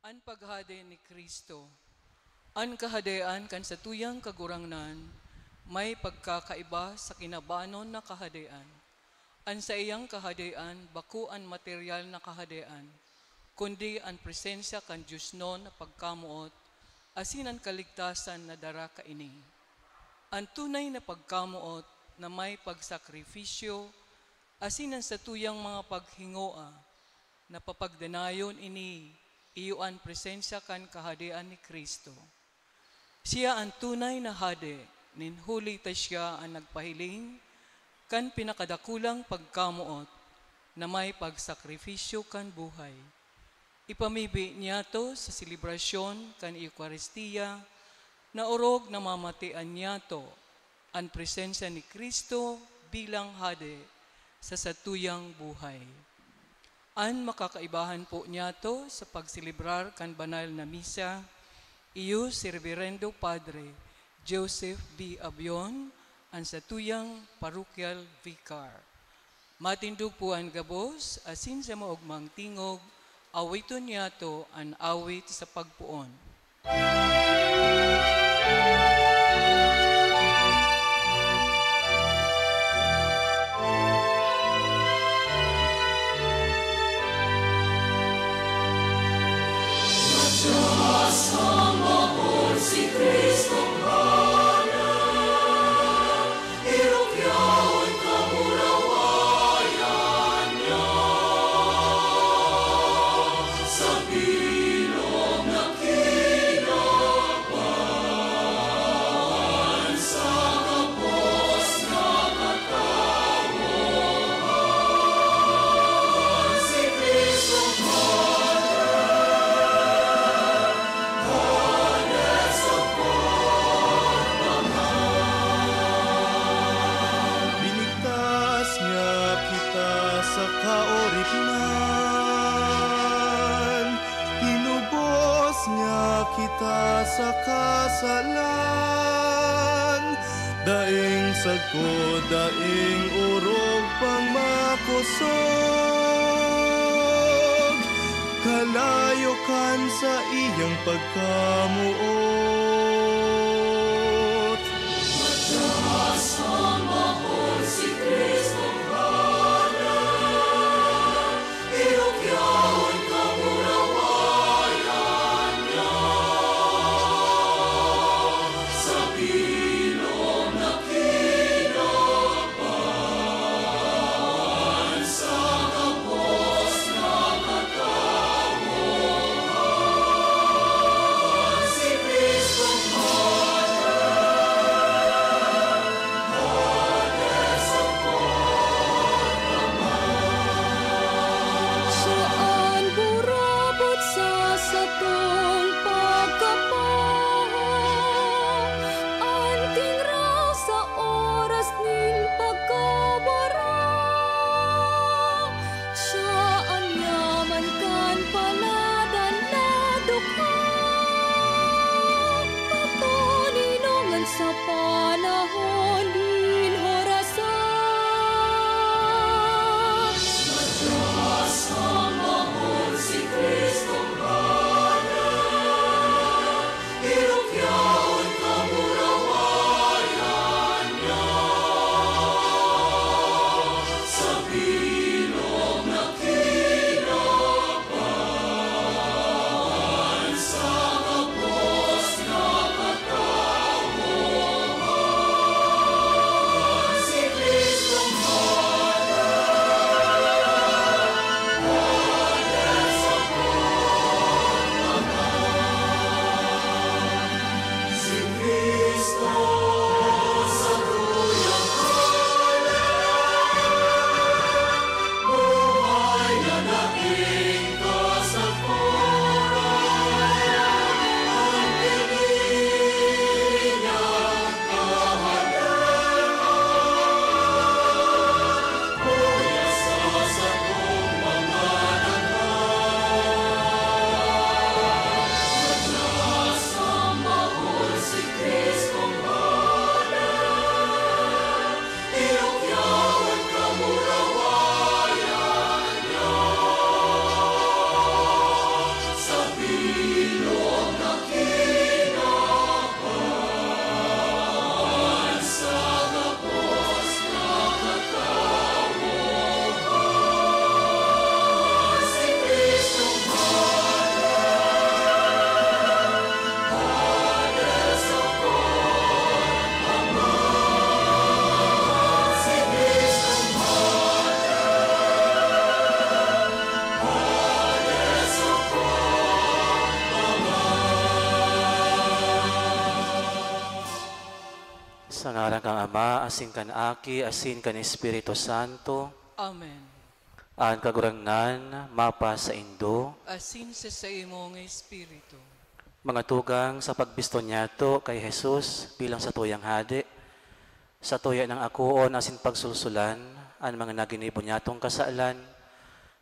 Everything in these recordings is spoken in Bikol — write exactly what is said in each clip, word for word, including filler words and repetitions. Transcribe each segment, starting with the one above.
An paghade ni Cristo. An Kahadean kan satuyang Kagurangnan may pagkakaiba sa kinabanon na kahadean. An saiyang kahadean bako an materyal na kahadean, kundi an presensya kan diosnon na pagkamoot asin an kaligtasan na dara kaini. An tunay na pagkamoot na may pagsakripisyo asin an satuyang mga paghingoa na papagdanayon ini iyo an presensya kan Kahadean ni Cristo. Siya an tunay na hade, nin huli ta siya an nagpahiling kan pinakadakulang pagkamoot na may pagsakripisyo kan buhay. Ipamibi niyato sa selebrasyon kan Eukaristia na orog namamatian niyato an presensya ni Cristo bilang Hade sa satuyang buhay. An makakaibahan po niyato sa pagselebrar kan banal na misa, iyo si Reverendo Padre Joseph B. Abion, an satuyang parokyal vicar. Matindog po an gabos, asin sa maogmang tingog, awiton niyato an awit sa pagpoon. Binigtas niya kita sa kaoripnan, tinubos niya kita sa kasalan, daing sagkod, daing orog pang makosog, kalayo kan saiyang pagkamoot. Siya an burabot sa satong pagkapaha, an tinraw sa oras nin pagkabara. Siya an yaman kan paladan na dukha, patoninongan sa panahon nin horasa. Madalas ang mahon si Kristong Hade, Ngaran kan Ama, asin kan Aki, asin kan Espiritu Santo. Amen. An Kagurangnan mapasaindo. Asin sa saimong espiritu. Mga tugang, sa pagbisto niyato kay Jesus bilang satuyang Hade, satuya nang akoon asin pagsulsulan an mga naginibo niyatong kasalan,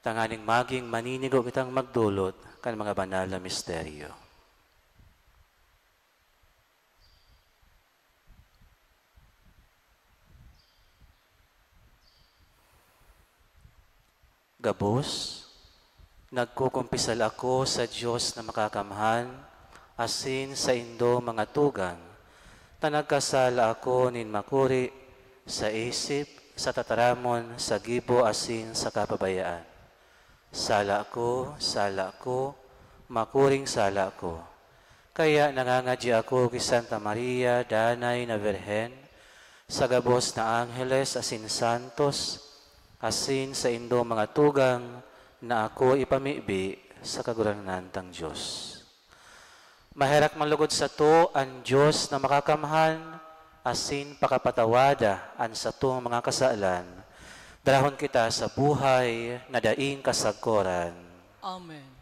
tanganing magin maninigo kitang magdolot kan mga banal na misteryo. Gabos, nagkukumpisal ako sa Dios na Makakamhan asin saindo, mga tugang, ta nagkasala ako nin makuri sa isip, sa tataramon, sa gibo asin sa kapabayaan. Sala ko, sala ko, makuring sala ko. Kaya nangangadyi ako ki Santa Maria, danay na Birhen, sa gabos na angheles asin santos, asin saindo, mga tugang, na ako ipamibi sa Kagurangnan tang Dios. Maherak man lugod sato an Dios na Makakamhan asin pakapatawada an satong mga kasalan. Darahon kita sa buhay na daing kasagkoran. Amen.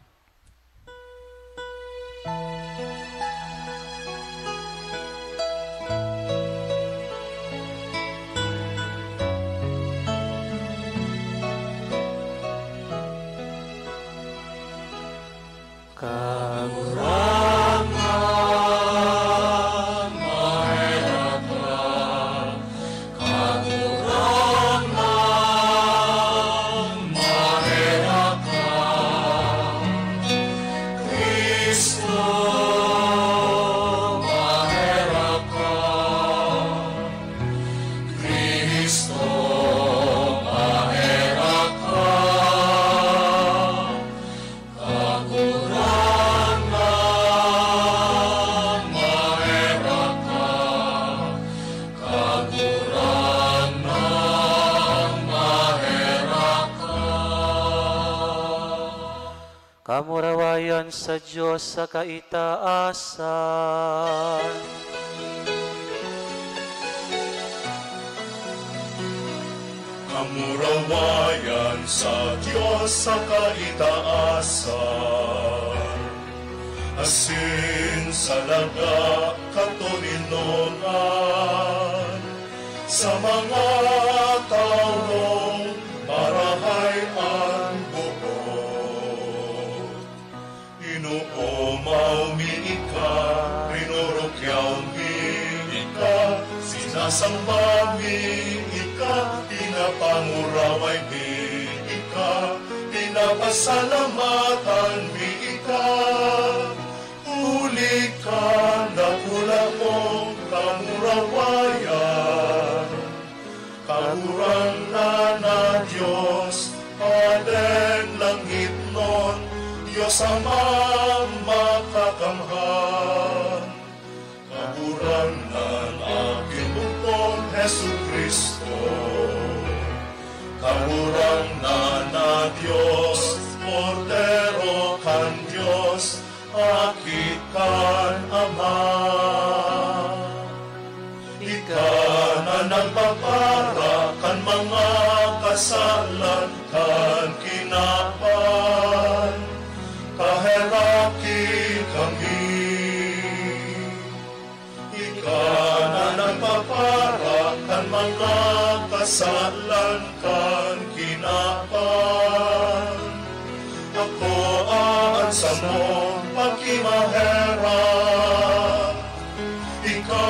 Kamurawayan sa Dios sa kaitaasan. Kamurawayan sa Dios sa kaitaasan, asin sa laga katoninongan, sa mga tawong marahay an boot. Inoomaw mi ika, rinurukyaw mi ika, sinasamba mi ika, pinapanguraway mi ika, pinapasalamatan mi ika. Huli kan dakula mong kamurawayan, Kagurangnan na Dios, Padeng langitnon, Dios Amang Makakamhan. Kagurangnan, Aking Bugtong Jesu-Cristo. Kagurangnan na Dios, Kordero kan Dios, Aki kan Ama. Ika na nagpapara kan mga kasalan kan kinaban, kaheraki kami. Ika na nagpapara kan mga kasalan kan kinaban. Akoa an samong pakimaherak. Ika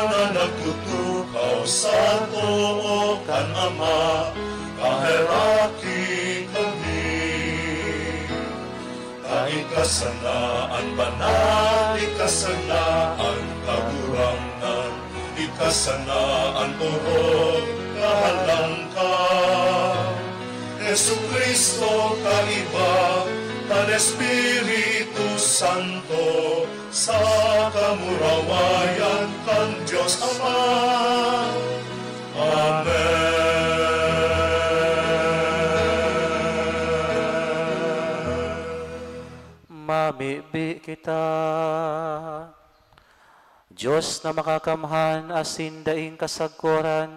na nagtutukaw sa too kan Ama, kaheraki kami. Ta ika sana an banal, ika sana an Kagurangnan, ika sana an orog, kahalangkaw. Jesu-Cristo, kaiba kan Espiritu Santo, sa kamurawayan kan Dios Ama. Amen. Mamibi kita. Diyos na makakamhan asin daing kasagkoran,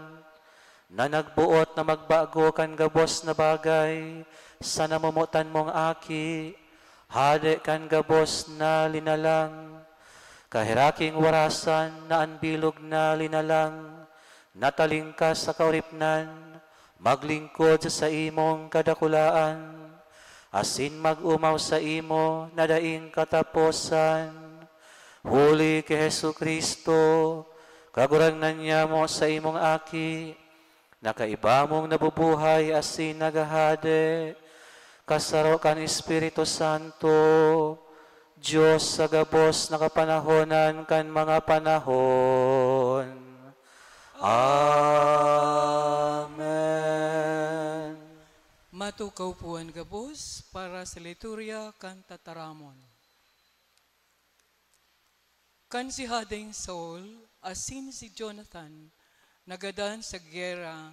na nagboot na magbago kan gabos na bagay sa namomotan mong Aki, Hade kan gabos na linalang, kaheraking warasan na an bilog na linalang, natalingkas sa kaoripnan, maglingkod sa saimong kadakulaan, asin mag-omaw saimo na daing kataposan. Huli ki Jesu-Cristo, Kagurangnan niamo, saimong Aki, na kaiba mong nabubuhay asin naghahade, kasaro kan Espiritu Santo, Dios sa gabos na kapanahonan kan mga panahon. Amen. Matukaw po an gabos para sa liturya kan tataramon. Kan si Hadeng Saul asin si Jonathan nagadan sa gera,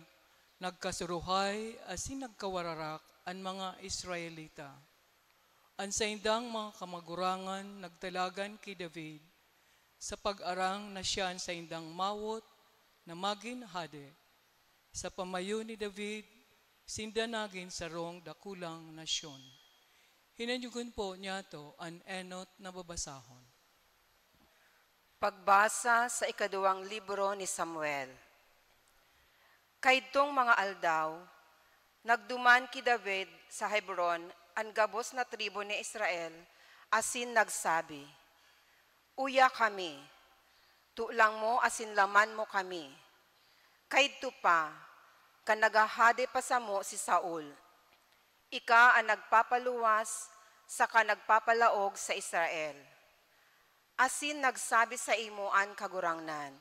nagkasuruhay asin nagkawararak an mga Israelita. An saindang mga kamagurangan nagtalagan ki David sa pag-arang na siya an saindang mawot na magin hade. Sa pamayo ni David, sinda nagin sarong dakulang nasyon. Hinanyugon po niyato an enot na babasahon. Pagbasa sa ikaduwang libro ni Samuel. Kaidtong mga aldaw, nagduman ki David sa Hebron an gabos na tribu ni Israel asin nagsabi, "Uya kami, tulang mo asin laman mo kami. Kaidto pa, kan naghahade pa samo si Saul, ika an nagpapaluwas saka nagpapalaog sa Israel." Asin nagsabi saimo an Kagurangnan,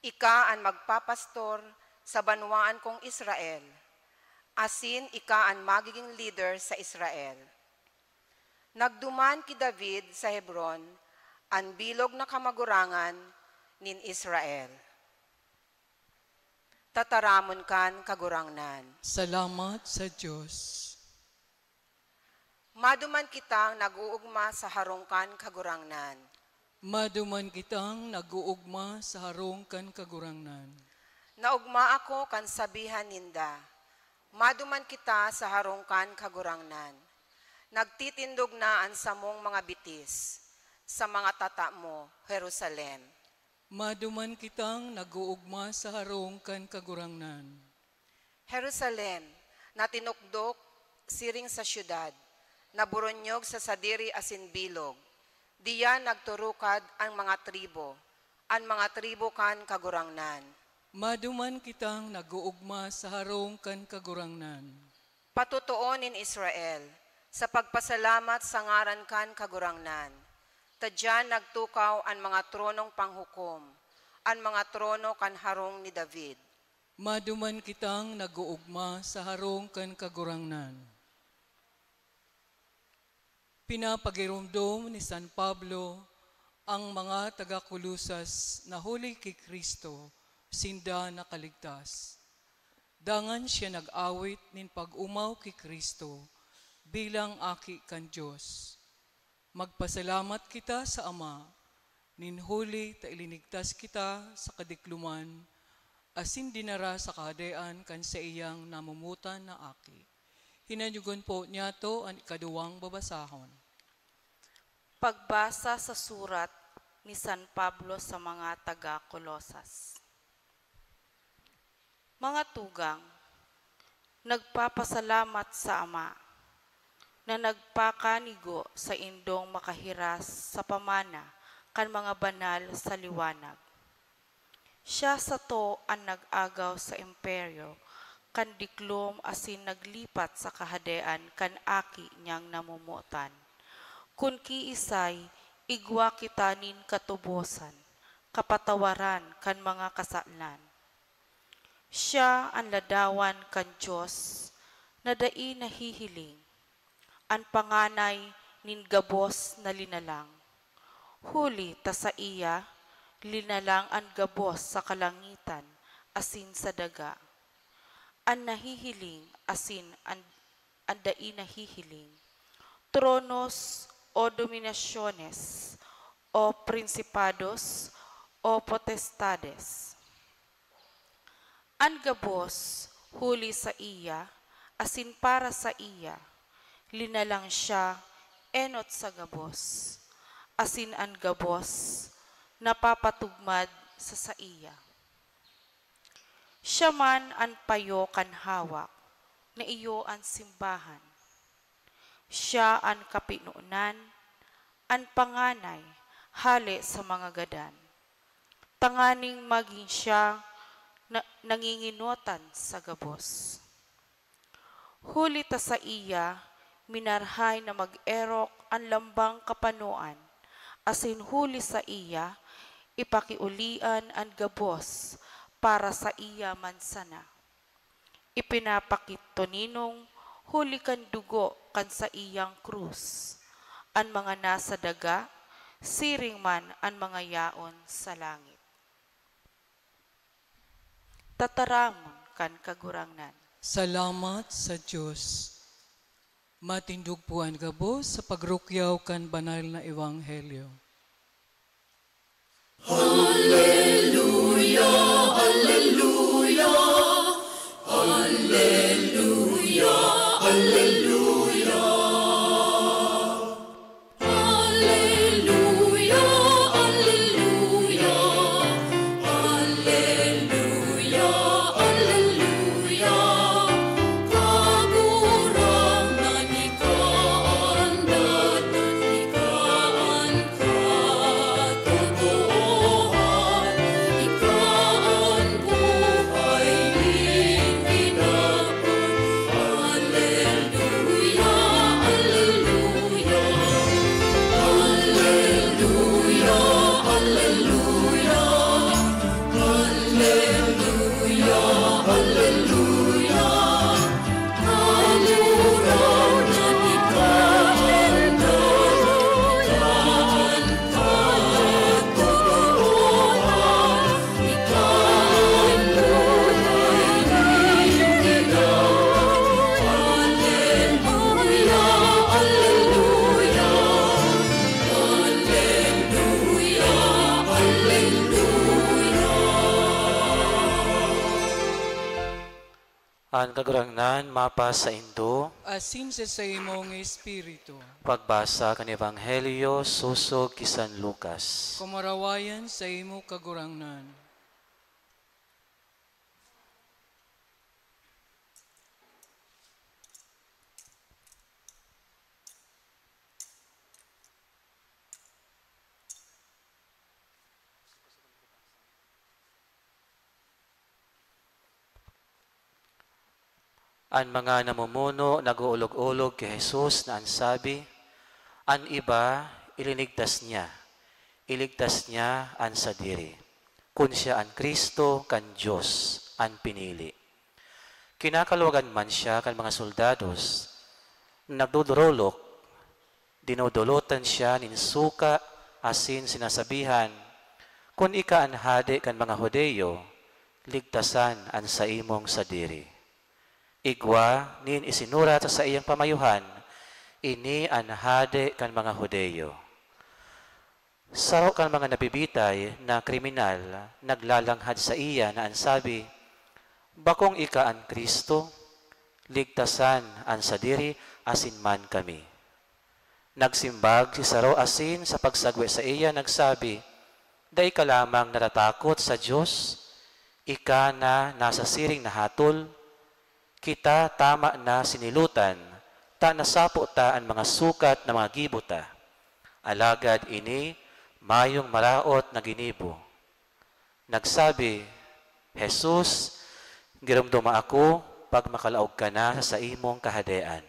"Ika an magpapastor sa banwaan kong Israel, asin ika an magigin lider sa Israel." Nagduman ki David sa Hebron an bilog na kamagurangan nin Israel. Tataramon kan Kagurangnan. Salamat sa Dios. Maduman kitang nag-uugma sa harong kan Kagurangnan. Maduman kitang nag-uugma sa harong kan Kagurangnan. Naugma ako kan sabihan ninda, "Maduman kita sa harong kan Kagurangnan." Nagtitindog na an samong mga bitis sa mga tata mo, Jerusalem. Maduman kitang nag-uugma sa harong kan Kagurangnan. Jerusalem, na tinukdok siring sa syudad, na boronyog sa sadiri asin bilog, diyan nagturukad an mga tribo, an mga tribo kan Kagurangnan. Maduman kitang nag-uugma sa harong kan Kagurangnan. Patotoo nin Israel, sa pagpasalamat sa ngaran kan Kagurangnan, ta diyan nagtukaw an mga tronong panghukom, an mga trono kan harong ni David. Maduman kitang nag-uugma sa harong kan Kagurangnan. Pinapagiromdom ni San Pablo ang mga taga-Colosas na huli ki Cristo, sinda nakaligtas. Dangan siya nag-awit nin pag-omaw ki Cristo bilang Aki kan Dios. Magpasalamat kita sa Ama, nin huli ta ilinigtas kita sa kadikloman, asin dinara sa Kahadean kan saiyang namomotan na Aki. Hinanyugon po niyato an ikaduwang babasahon. Pagbasa sa surat ni San Pablo sa mga taga Colosas. Mga tugang, nagpapasalamat sa Ama na nagpakanigo saindong makahiras sa pamana kan mga banal sa liwanag. Siya sato an nag-agaw sa imperyo kan diklom asin naglipat sa kahadean kan Aki niyang namomotan. Kun kiisay, igwa kita nin katubosan, kapatawaran kan mga kasalan. Siya an ladawan kan Dios na dai nahihiling, an panganay nin gabos na linalang. Huli ta saiya linalang an gabos sa kalangitan asin sa daga, an nahihiling asin an, an dai nahihiling, tronos o dominasyones, o prinsipados, O potestades. An gabos, huli saiya, asin para saiya, linalang siya enot sa gabos, asin an gabos napapatugmad sa saiya. Siya man an payo kan hawak, na iyo an simbahan. Siya an kapinonan, an panganay hale sa mga gadan, tanganing magin siya na, nanginginotan sa gabos. Huli ta saiya minarhay na mag-erok an lambang kapanoan, asin huli saiya ipakiolian an gabos para saiya man sana. Ipinapakit toninong huli kan dugo kan saiyang krus, an mga nasa daga, siring man an mga yaon sa langit. Tataramon kan Kagurangnan. Salamat sa Dios. Matindog po an gabos sa pagrukyaw kan banal na ebanghelyo. Alleluia, alleluia, alleluia, alleluia. Alleluia, alleluia, alleluia, alleluia. Kagurangnan, ika an dalan, ika an katotoohan, ika an buhay nin kinaban. Alleluia, alleluia. Alleluia, alleluia. Alleluia, alleluia. An Kagurangnan mapasaindo. Asin sa saimong espiritu. Pagbasa kan Ebanghelyo sosog ki San Lucas. Kamurawayan saimo, Kagurangnan. An mga namumuno nag-oolog-olog ki Jesus na an sabi, "An iba, ilinigtas niya. Iligtas niya an sadiri, kun siya an Cristo kan Dios, an pinili." Kinakaluwagan man siya kan mga soldados na nagdodorolok. Dinodolotan siya nin suka asin sinasabihan, "Kun ika an hade kan mga Judio, ligtasan an saimong sadiri." Igwa nin isinurat sa saiyang pamayuhan, "Ini an hade kan mga Judio." Saro kan mga nabibitay na kriminal naglalanghad saiya na an sabi, "Bakong ika an Cristo? Ligtasan an sadiri asin man kami." Nagsimbag si saro asin sa pagsagwe saiya nagsabi, "Dai ka lamang natatakot sa Dios? Ika na nasa siring na hatol? Kita tama na sinilotan, ta nasapo ta an mga sukat na mga gibo ta. Alagad ini mayong maraot na ginibo." Nagsabi, "Jesus, giromdoma ako pag makalaog ka na sa saimong kahadean."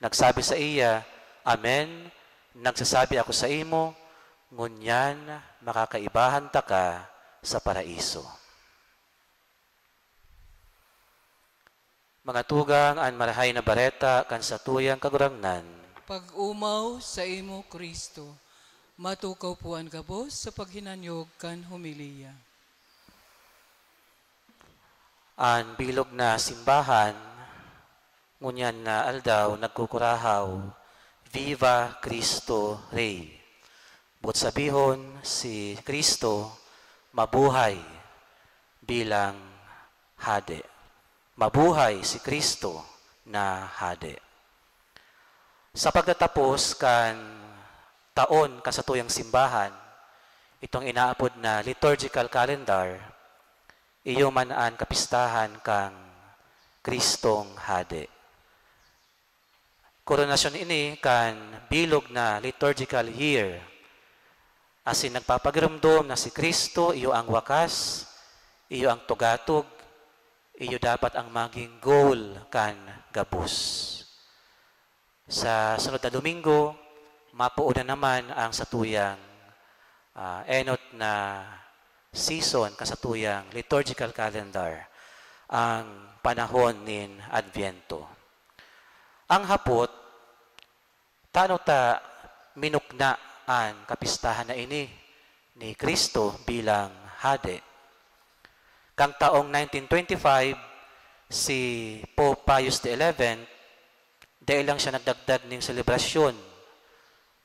Nagsabi saiya, "Amen, nagsasabi ako saimo, ngunyan makakaibahan taka sa Paraiso." Mga tugang, an Marahay na Bareta kan satuyang Kagurangnan. Pag-omaw saimo, Cristo. Matukaw po an gabos sa paghinanyog kan homilya. An bilog na simbahan, ngunyan na aldaw, nagkukurahaw, "Viva Cristo Rey!" Boot sabihon, si Cristo mabuhay bilang Hade. Mabuhay si Cristo na Hade. Sa pagtatapos kan taon kan satuyang simbahan, itong inaapod na liturgical calendar, iyo man an kapistahan kan Cristong Hade. Koronasyon ini kan bilog na liturgical year, asin nagpapagiromdom na si Cristo iyo ang wakas, iyo ang tugatog, iyo dapat ang maging goal kan gabos. Sa sunod na Domingo, mapoon na naman ang satuyang, ah, enot na season kan satuyang liturgical calendar, ang panahon nin Adviento. Ang hapot, tano ta minukna an kapistahan na ini ni Cristo bilang Hade? Kan taong nineteen twenty-five, si Pope Pius the eleventh, dai lang siya nagdagdag ning selebrasyon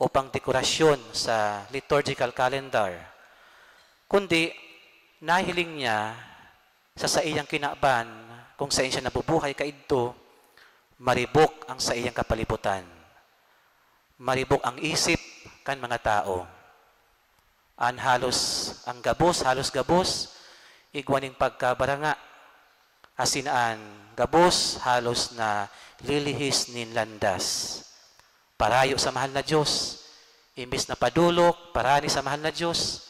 o pangdekorasyon sa liturgical calendar, kundi nahiling niya sa saiyang kinaban, kung saen siya nabubuhay kaidto, maribok ang saiyang kapalibutan. Maribok ang isip kan mga tao. An halos, ang gabos, halos gabos, igwa nin pagkabaranga, asin an gabos halos nalilihis nin landas. Parayo sa mahal na Dios, imbis na padolok, parani sa mahal na Dios,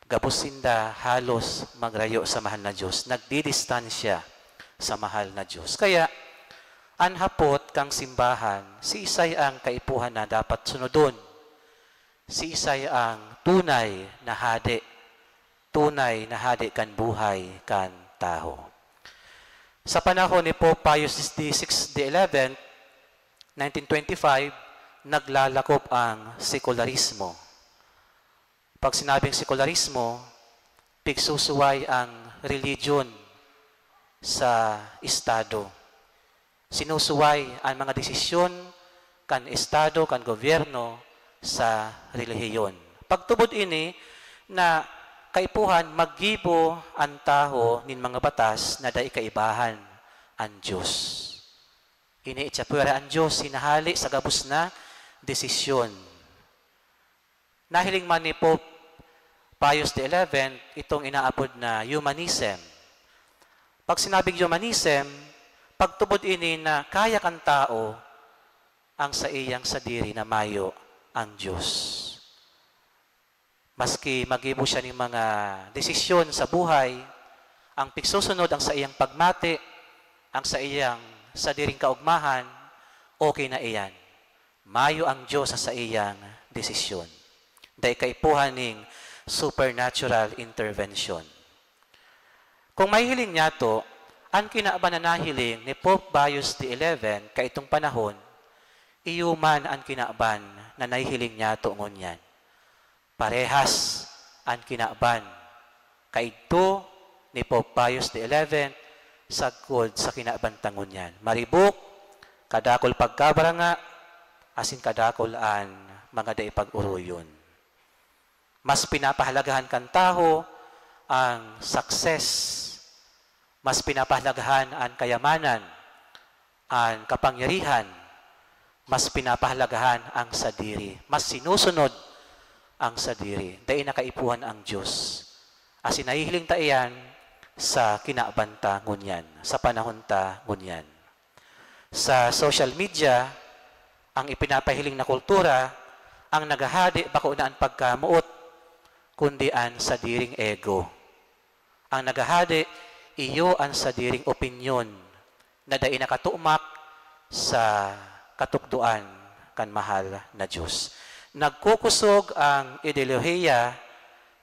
gabos sinda halos magrayo sa mahal na Dios, nagdidistansya sa mahal na Dios. Kaya, an hapot kan simbahan, siisay ang kaipuhan na dapat sunodon? Siisay ang tunay na hade? Tunay na hade kan buhay kan tawo. Sa panahon ni Pope Pius the sixth, the eleventh, nineteen twenty-five, naglalakop ang sekularismo. Pag sinabing sekularismo, pigsusuway ang religion sa Estado. Sinusuway ang mga desisyon kan Estado, kan gobyerno sa relihiyon. Pagtubod ini na kaipuhan maggibo an tawo nin mga batas na dai kaibahan an Dios. Ini itsapwera an Dios, hinahali sa gabos na desisyon. Nahiling man ni Pope Pius the eleventh itong inaapod na humanism. Pag sinabing humanism, pagtubod ini na kaya kan tao ang saiyang sadiri na mayo ang Dios. Maski maggibo siya nin mga desisyon sa buhay, ang pigsusunod ang saiyang pagmati, ang saiyang sadiring kaogmahan, okay na iyan. Mayo ang Dios sa saiyang desisyon. Dai kaipuhan ning supernatural intervention. Kung mahihiling niyato, an kinaban na nahiling ni Pope Pius the eleventh kaitong panahon, iyo man an kinaban na nahihiling niyato ngunyan. Parehas an kinaban kaidto ni Pope Pius the eleventh sagkod sa kinaban ta ngunyan. Maribok, kadakul pagkabaranga, asin kadakul an mga dai pag-oroyon. Mas pinapahalagahan kan tawo ang success, mas pinapahalagahan an kayamanan, an kapangyarihan, mas pinapahalagahan ang sadiri, mas sinusunod ang sadiri. Dai na kaipuhan ang Dios. Asin nahihiling ta iyan sa kinaban ta ngunyan, sa panahon ta ngunyan. Sa social media, ang ipinapahiling na kultura, ang naghahade bako na an pagkamoot, kundi an sadiring ego. Ang naghahade, iyo an sadiring opinyon na dai nakatumak sa katukdoan kan mahal na Dios. Nagkukusog ang ideolohiya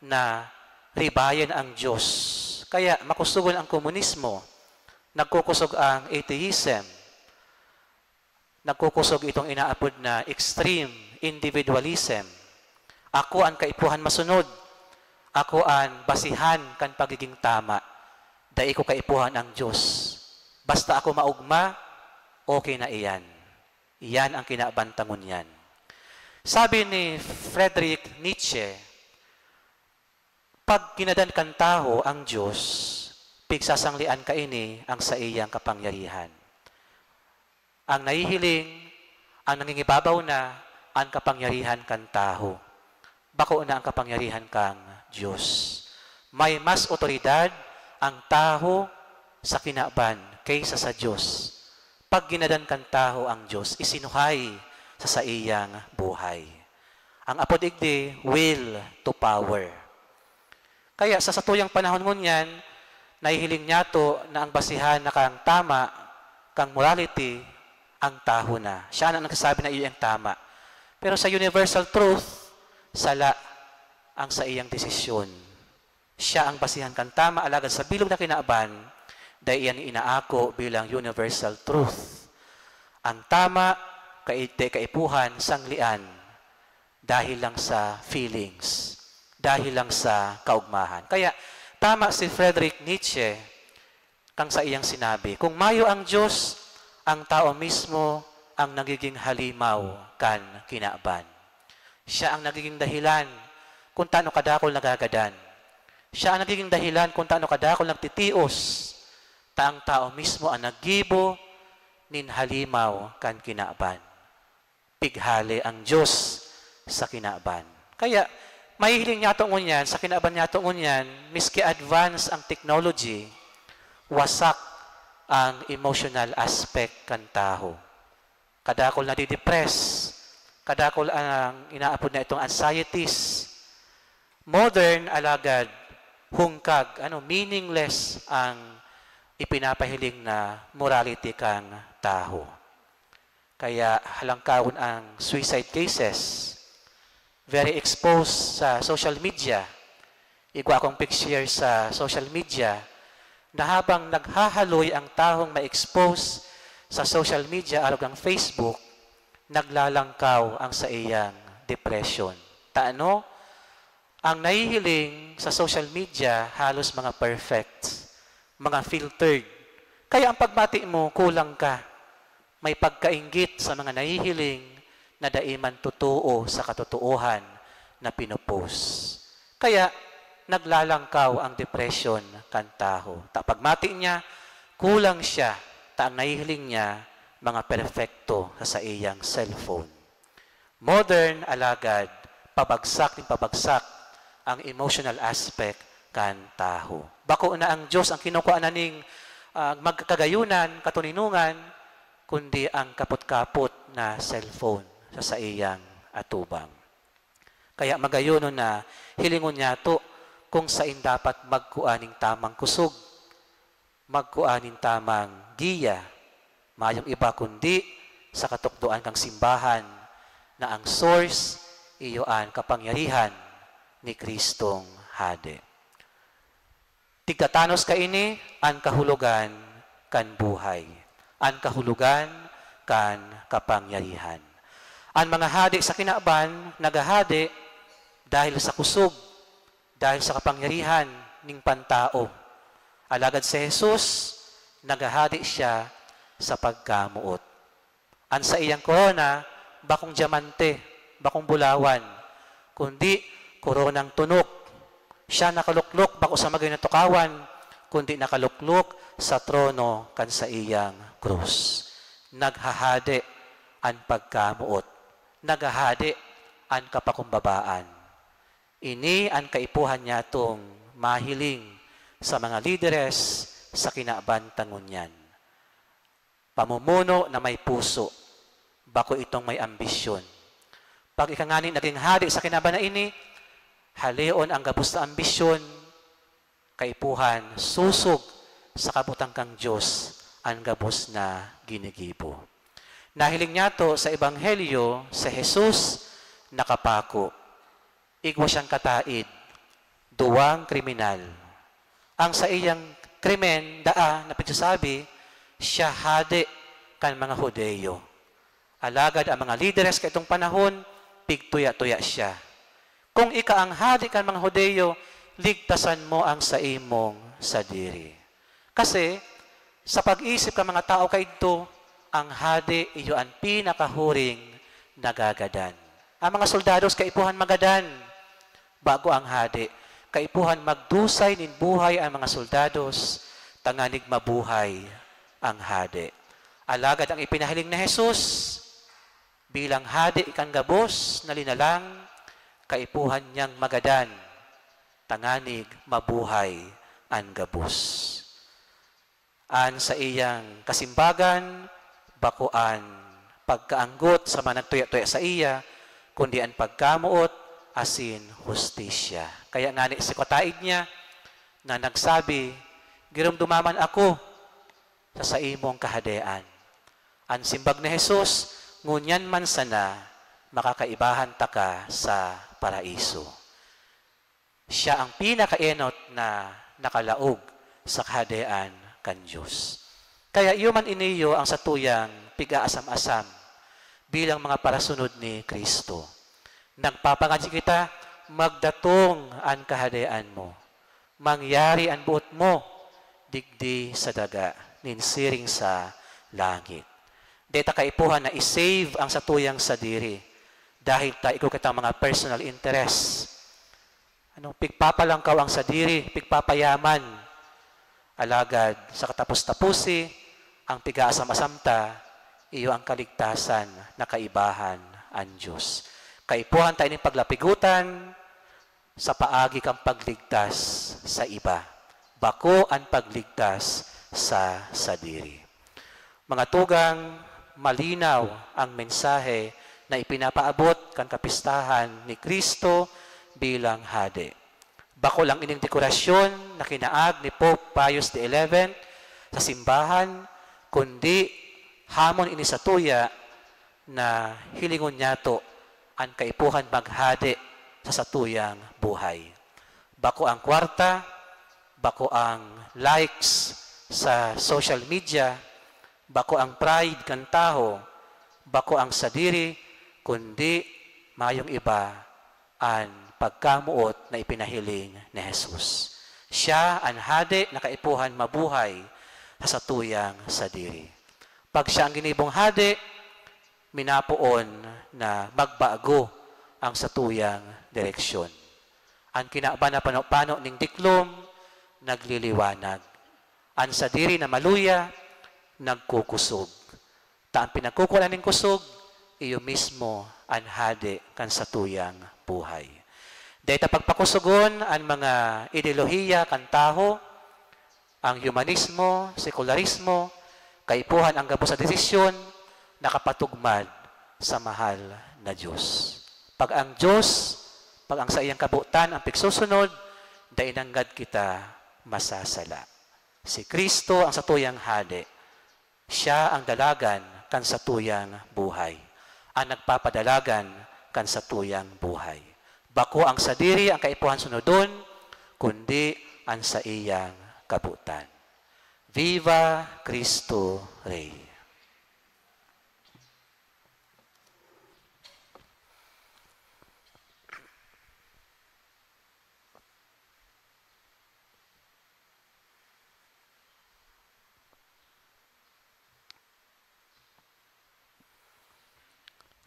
na ribayan ang Dios. Kaya makusogon ang komunismo, nagkukusog ang atheism, nagkukusog itong inaapod na extreme individualism. Ako an kaipuhan masunod. Ako an basihan kan pagiging tama. Dai ko kaipuhan ang Dios. Basta ako maogma, okay na iyan. Iyan ang kinaban ta ngunyan. Sabi ni Friedrich Nietzsche, "Pag ginadan kan tawo ang Diyos, pigsasanglean kaini ang saiyang kapangyarihan." Ang nahihiling, ang nangingibabaw na, ang kapangyarihan kan tawo. Bako na ang kapangyarihan kan Diyos. May mas otoridad ang tawo sa kinaban kaysa sa Diyos. Pag ginadan kan tawo ang Diyos, isinuhay sa saiyang buhay. Ang apod igdi, will to power. Kaya sa satuyang panahon ngunyan, nahihiling niyato na ang basihan na kan tama, kan morality, ang tawo na. Siya na nagsasabi na iyo ang tama. Pero sa universal truth, sala ang saiyang desisyon. Siya ang basihan kan tama, alagad sa bilog na kinaban, dai iyan inaako bilang universal truth. Ang tama, kai-, dai kaipuhan, sanglean, dahil lang sa feelings, dahil lang sa kaugmahan. Kaya, tama si Friedrich Nietzsche kan saiyang sinabi, "Kung mayo ang Diyos, ang tao mismo ang nagiging halimaw kan kinaban." Siya ang nagiging dahilan kung tano kadakul nagagadan. Siya ang nagiging dahilan kung tano kadakul nagtitios, ta ang tao mismo ang naggibo nin halimaw kan kinaban. Pighale ang Diyos sa kinaban. Kaya, mahihiling niyato ngunyan, sa kinaban niyato ngunyan, miski advance ang technology, wasak ang emotional aspect kan tawo. Kadakul nadidepress, kadakul ang inaapod na itong anxieties. Modern, alagad, hungkag, ano, meaningless ang ipinapahiling na morality kan tawo. Kaya halangkawon ang suicide cases. Very exposed sa social media. Igwa akong pag-share sa social media na habang naghahaloy ang tawong ma-expose sa social media arog ang Facebook, naglalangkaw ang saiyang depression. Ta ano? Ang nahihiling sa social media halos mga perfect, mga filtered. Kaya ang pagmati mo, kulang ka. May pagkainggit sa mga nahihiling na dai man totoo sa katotoohan na pinopost. Kaya naglalangkaw ang depression kan tawo. Ta pagmati niya, kulang siya, ta ang nahihiling niya, mga perpekto sa saiyang cellphone. Modern, alagad, pabagsak nin pabagsak ang emotional aspect kan tawo. Bako na ang Diyos ang kinukua na ning, ah, magkakagayunan, katoninongan, kundi ang kapot-kapot na cellphone sa saiyang atubang. Kaya magayonon na hilingon niyato kung sain dapat magkua ning tamang kusog, magkua nin tamang giya, mayong iba kundi sa katukdoan kan simbahan na ang source iyo an kapangyarihan ni Cristong Hade. Tigtatanos kaini an kahulogan kan buhay, an kahulogan kan kapangyarihan. An mga hade sa kinaban naghahade dahil sa kusog, dahil sa kapangyarihan nin pantao. Alagad si Jesus, naghahade siya sa pagkamoot. An saiyang korona, bakong dyamante, bakong bulawan, kundi koronang tunok. Siya nakaluklok bako sa magay na tukawan, kundi nakaluklok sa trono kan saiyang krus. Naghahade an pagkamoot. Naghahade an kapakumbabaan. Ini an kaipuhan nyatong mahiling sa mga lideres sa kinaban ta ngunyan. Pamumuno na may puso, bako itong may ambisyon. Pag ika ngani naging hade sa kinaban na ini, haleon ang gabos na ambisyon, kaipuhan, sosog sa kabutang kan Diyos an gabos na ginigibo. Nahiling nyato sa Ebanghelyo, si Jesus nakapako. Igwa siyang kataid, duwang kriminal. Ang saiyang krimen, daa na pagsasabi, siya hade kan mga Hudeyo. Alagad ang mga lideres kaitong panahon, pigtuya-tuya siya. Kung ika ang hade kan mga Hudeyo, ligtasan mo ang saimong sadiri. Kasi, sa pag-isip kan mga tao kaidto, ang hade iyo an pinakahuring nagagadan. Ang mga soldados kaipuhan magadan, bago ang hade. Kaipuhan magdusay nin buhay ang mga soldados, tanganing mabuhay ang hade. Alagad ang ipinahiling ni Jesus, bilang hade kan gabos na linalang, kaipuhan niyang magadan, tanganing mabuhay an gabos. An saiyang kasimbagan, bako an pagkaanggot sa mga nagtuya-tuya saiya, kundi an pagkamoot asin hustisya. Kaya ngani si kataed niya na nagsabi, "Giromdoma man ako sa saimong kahadean." An simbag ni Jesus, "Ngunyan man sana makakaibahan taka sa paraiso." Siya ang pinakaenot na nakalaog sa Kahadean kan Dios. Kaya iyo man iniyo ang satuyang pig-aasam-asam bilang mga parasunod ni Cristo. Nagpapangadyi kita, magdatong an Kahadean mo. Mangyari an boot mo, digdi sa daga, nin siring sa langit. Dai ta kaipuhan na i-save ang satuyang sadiri dahil ta igwa kitang mga personal interest. Ano, pigpapalangkaw ang sadiri, pigpapayaman. Alagad sa katapos-taposi, ang pigaasam-asam ta, iyo ang kaligtasan na kaibahan an Dios. Kaipuhan ta ining paglapigutan sa paagi kan pagligtas sa iba, bako an pagligtas sa sadiri. Mga tugang, malinaw ang mensahe na ipinapaabot kan kapistahan ni Cristo bilang Hade. Bako lang ining dekorasyon na kinaag ni Pope Pius the eleventh sa simbahan, kundi hamon ini satuya na hilingon niyato an kaipuhan maghade sa satuyang buhay. Bako ang kwarta, bako ang likes sa social media, bako ang pride kan tawo, bako ang sadiri, kundi mayong iba an pagkamoot na ipinahiling ni Jesus. Siya an hade na kaipuhan mabuhay sa satuyang sadiri. Pag siya ang ginibong hade, minapoon na magbago ang satuyang direksyon. An kinaban na pano-pano ning diklom, nagliliwanag. An sadiri na maluya, nagkukusog. Ta an pinagkukuan nin kusog, iyo mismo an hade kan satuyang buhay. Dai ta pagpakusogon an mga ideolohiya kan tawo, ang humanismo, sekularismo, kaipuhan an gabos na desisyon, nakapatugmad sa mahal na Dios. Pag ang Dios, pag ang saiyang kabotan ang pigsusunod, dai nanggad kita masasala. Si Cristo ang satuyang Hade. Siya ang dalagan kan satuyang buhay, an nagpapadalagan kan satuyang buhay. Bako ang sadiri ang kaipuhan sunodon, kundi an saiyang kabotan. Viva Cristo Rey!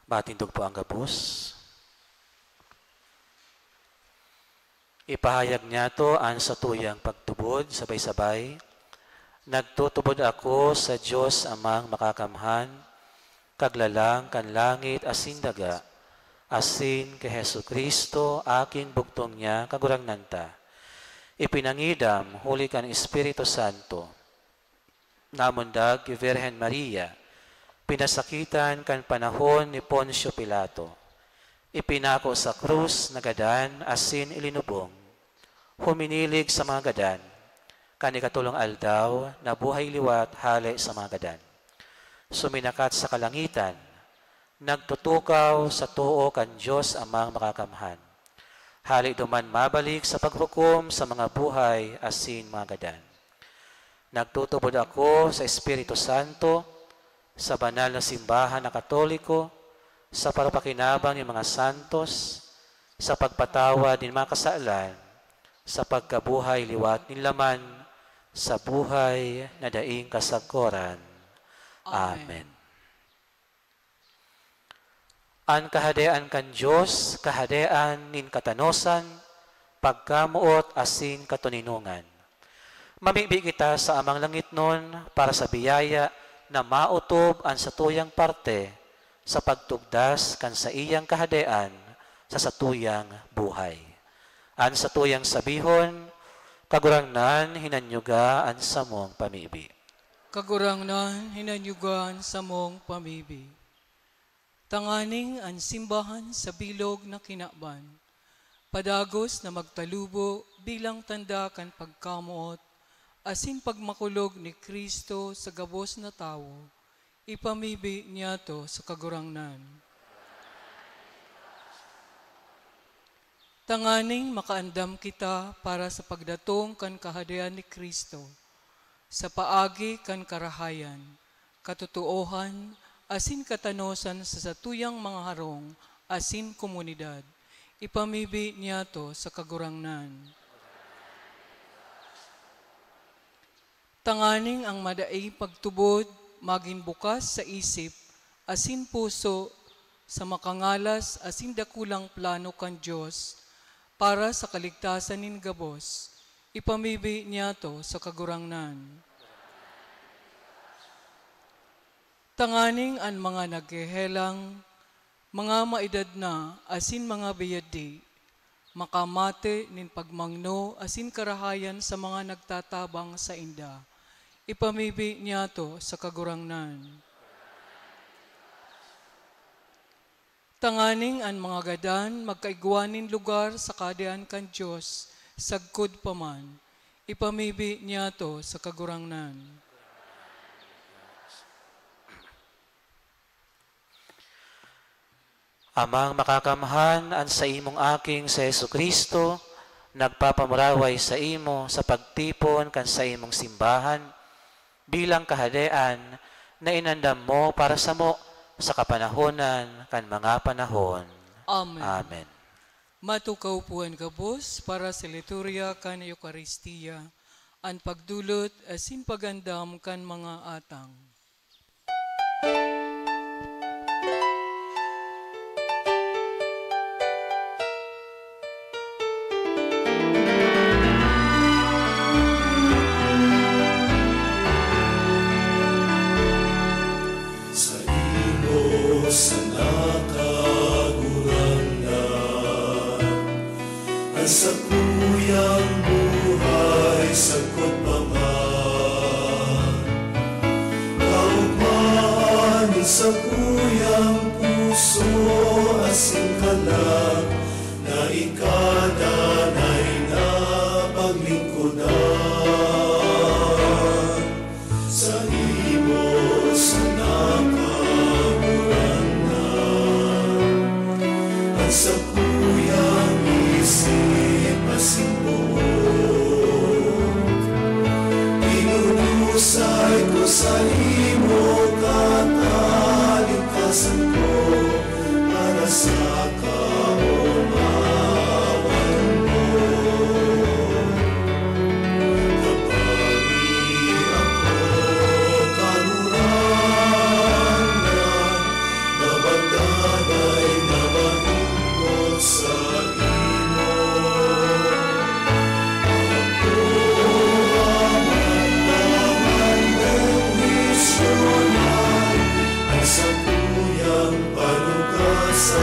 Matindog po ang gabos. Ipahayag niyato an satuyang pagtubod, sabay-sabay. Nagtutubod ako sa Dios Amang Makakamhan, Kaglalang kan langit asin daga, asin ki Jesu-Cristo, aking bugtong niya, Kagurangnan ta, ipinangidam huli kan Espiritu Santo, namundag ki Virgen Maria, pinasakitan kan panahon ni Poncio Pilato, ipinako sa krus, nagadan, asin ilinubong, huminilig sa mga gadan, kan ikatolong aldaw, nabuhay liwat hale sa mga gadan. Suminakat sa kalangitan, nagtutukaw sa too kan Dios Amang Makakamhan. Hale duman mabalik sa paghukom sa mga buhay asin mga gadan. Nagtutubod ako sa Espiritu Santo, sa banal na simbahan na Katoliko, sa parupakinabang nin mga santos, sa pagpatawad nin mga kasalan, sa pagkabuhay liwat nin laman, sa buhay na daing kasagkoran. Amen. Amen. An Kahadean kan Dios, Kahadean nin katanosan, pagkamoot asin katoninongan. Mamibi kita sa Amang langitnon para sa biyaya na maotob an satuyang parte sa pagtugdas kan saiyang Kahadean sa satuyang buhay. An satuyang sabihon, "Kagurangnan, hinanyuga an samong pamibi." Kagurangnan, hinanyuga an samong pamibi. Tanganing an simbahan sa bilog na kinaban, padagos na magtalubo bilang tanda kan pagkamoot asin pagmakulog ni Cristo sa gabos na tawo, ipamibi niyato sa Kagurangnan. Tanganing makaandam kita para sa pagdatong kan Kahadean ni Cristo, sa paagi kan karahayan, katotoohan, asin katanosan sa satuyang mga harong asin komunidad, ipamibi niyato sa Kagurangnan. Tanganing ang madaing pagtubod magin bukas sa isip asin puso sa makangalas asin dakulang plano kan Dios para sa kaligtasan nin gabos, ipamibi niyato sa Kagurangnan. Tanganing an mga naghehelang, mga maedad na, asin mga biyadi, makamate nin pagmangno asin karahayan sa mga nagtatabang sainda, ipamibi niyato sa Kagurangnan. Tanganing an mga gadan magkaigwa nin lugar sa Kahadean kan Dios sagkod pa man, ipamibi niyato sa Kagurangnan. Amang makakamhan, an saimong Aking si Jesu-Cristo nagpapamuraway saimo sa pagtipon kan saimong simbahan bilang Kahadean na inandam mo para samo sa kapanahonan kan mga panahon. Amen. Amen. Matukaw po an gabos para sa liturya kan Eukaristia, an pagdolot asin pag-andam kan mga atang. Saimo sana, Kagurangnan, an sakuyang buhay sagkod pa man. Kaogmahan nin sakuyang puso asin kalag na ika danay na paglingkodan. Saimo sana, Kagurangnan, an sakuyang isip asin boot. Idudusay ko saimo, katalingkasan ko, para sa kaomawan mo. Tabangi ako, Kagurangnan, na magdanay na malingkod saimo. Ako, Ama, Ama, Bendisyunan an sakuyang panuga sa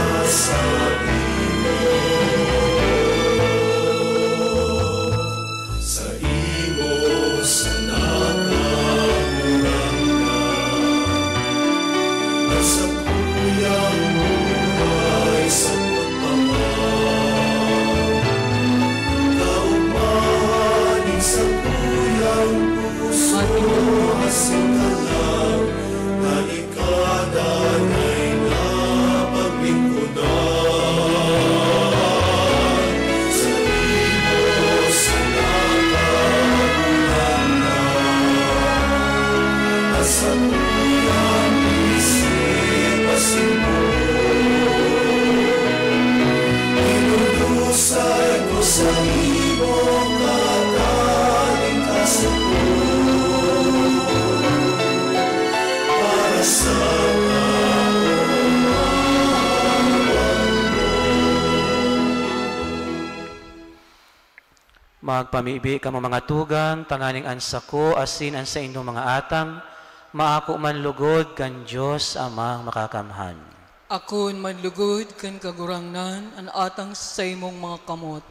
Magpamibi kamo, mga tugang, tanganing an sako asin an saindong mga atang maako man lugod kan Dios Amang Makakamhan. Akoon man lugod kan Kagurangnan an atang sa saimong mga kamot,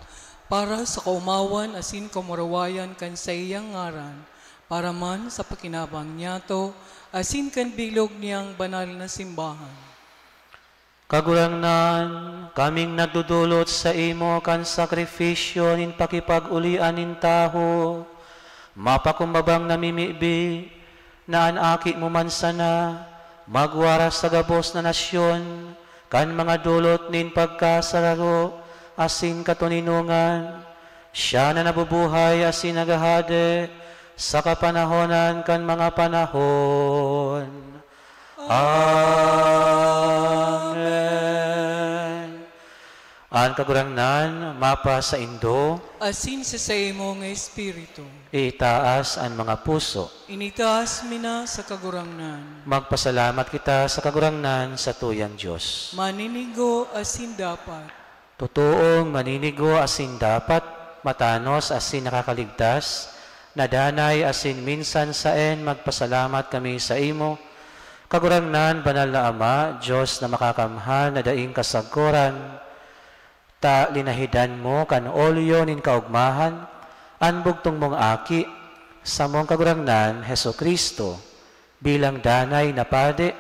para sa kaomawan asin kamurawayan kan saiyang ngaran, para man sa pakinabang niyato asin kan bilog niyang banal na simbahan. Kagurangnan, kaming nagdodolot saimo kan sakrifisyo nin pakipag-olian nin tawo. Mapakumbabang namimibi na an Aki mo man sana magwara sa gabos na nasyon kan mga dolot nin pagkasararo asin katoninongan. Siya na nabubuhay asin naghahade sa kapanahonan kan mga panahon. Amen. An Kagurangnan mapasaindo. Asin sa saimong espiritu. Itaas an mga puso. Initaas mi na sa Kagurangnan. Magpasalamat kita sa Kagurangnan, satuyang Dios. Maninigo asin dapat. Totoong maninigo asin dapat, matanos asin nakakaligtas, na danay asin minsan saen magpasalamat kami saimo, Kagurangnan, Banal na Ama, Dios na makakamhan na daing kasagkoran, ta linahidan mo kan olyo nin kaogmahan an bugtong mong Aki, samong Kagurangnan, Jesu-Cristo, bilang danay na padi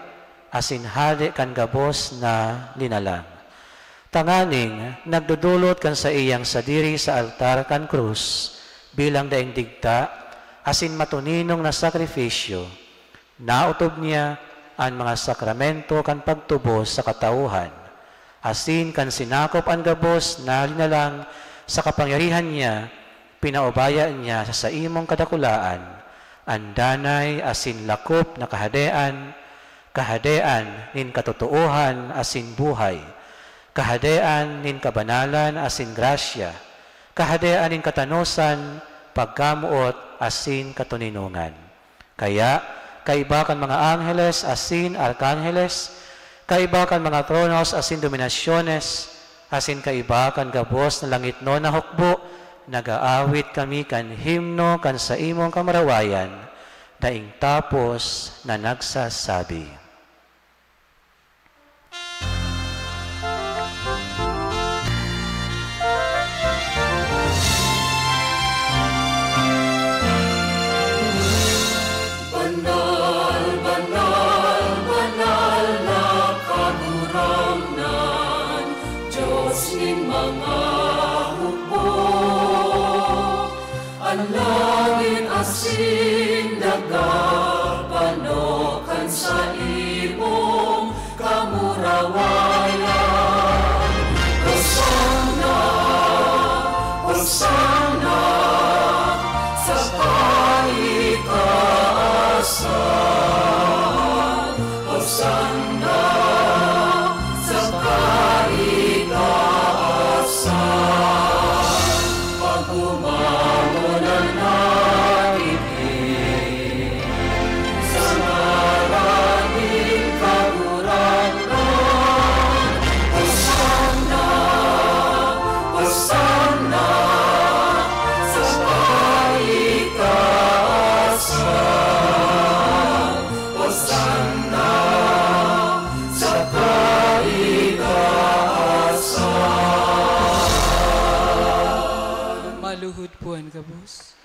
asin hade kan gabos na linalang. Tanganing nagdodolot kan saiyang sadiri sa altar kan krus bilang daing digta asin matoninong na sakrifisyo, naotob niya an mga sakramento kan pagtubos sa katauhan, asin kan sinakop an gabos na linalang sa kapangyarihan niya, pinaubaya niya sa saimong kadakulaan an danay asin lakop na kahadean, kahadean nin katotoohan asin buhay, kahadean nin kabanalan asin grasya, kahadean nin katanosan, pagkamoot asin katoninongan. Kaya, kaiba kan mga angheles asin arkangheles, kaiba kan mga tronos asin dominasyones, asin kaiba kan gabos na langitnon na hukbo, nag-aawit kami kan himno kan saimong kamurawayan, daing tapos na nagsasabi. Banal, banal, banal na Kagurangnan, Dios nin mga hukbo. An langit asin daga pano kan saimong kamurawayan. Hosanna, Hosanna sa kaitaasan. Hosanna sa kaitaasan. Pagkumangon an nahiling sa ngaran nin Kagurangnan. Hosanna, Hosanna sa kaitaasan. Hosanna sa kaitaasan. Maluhod po an gabos.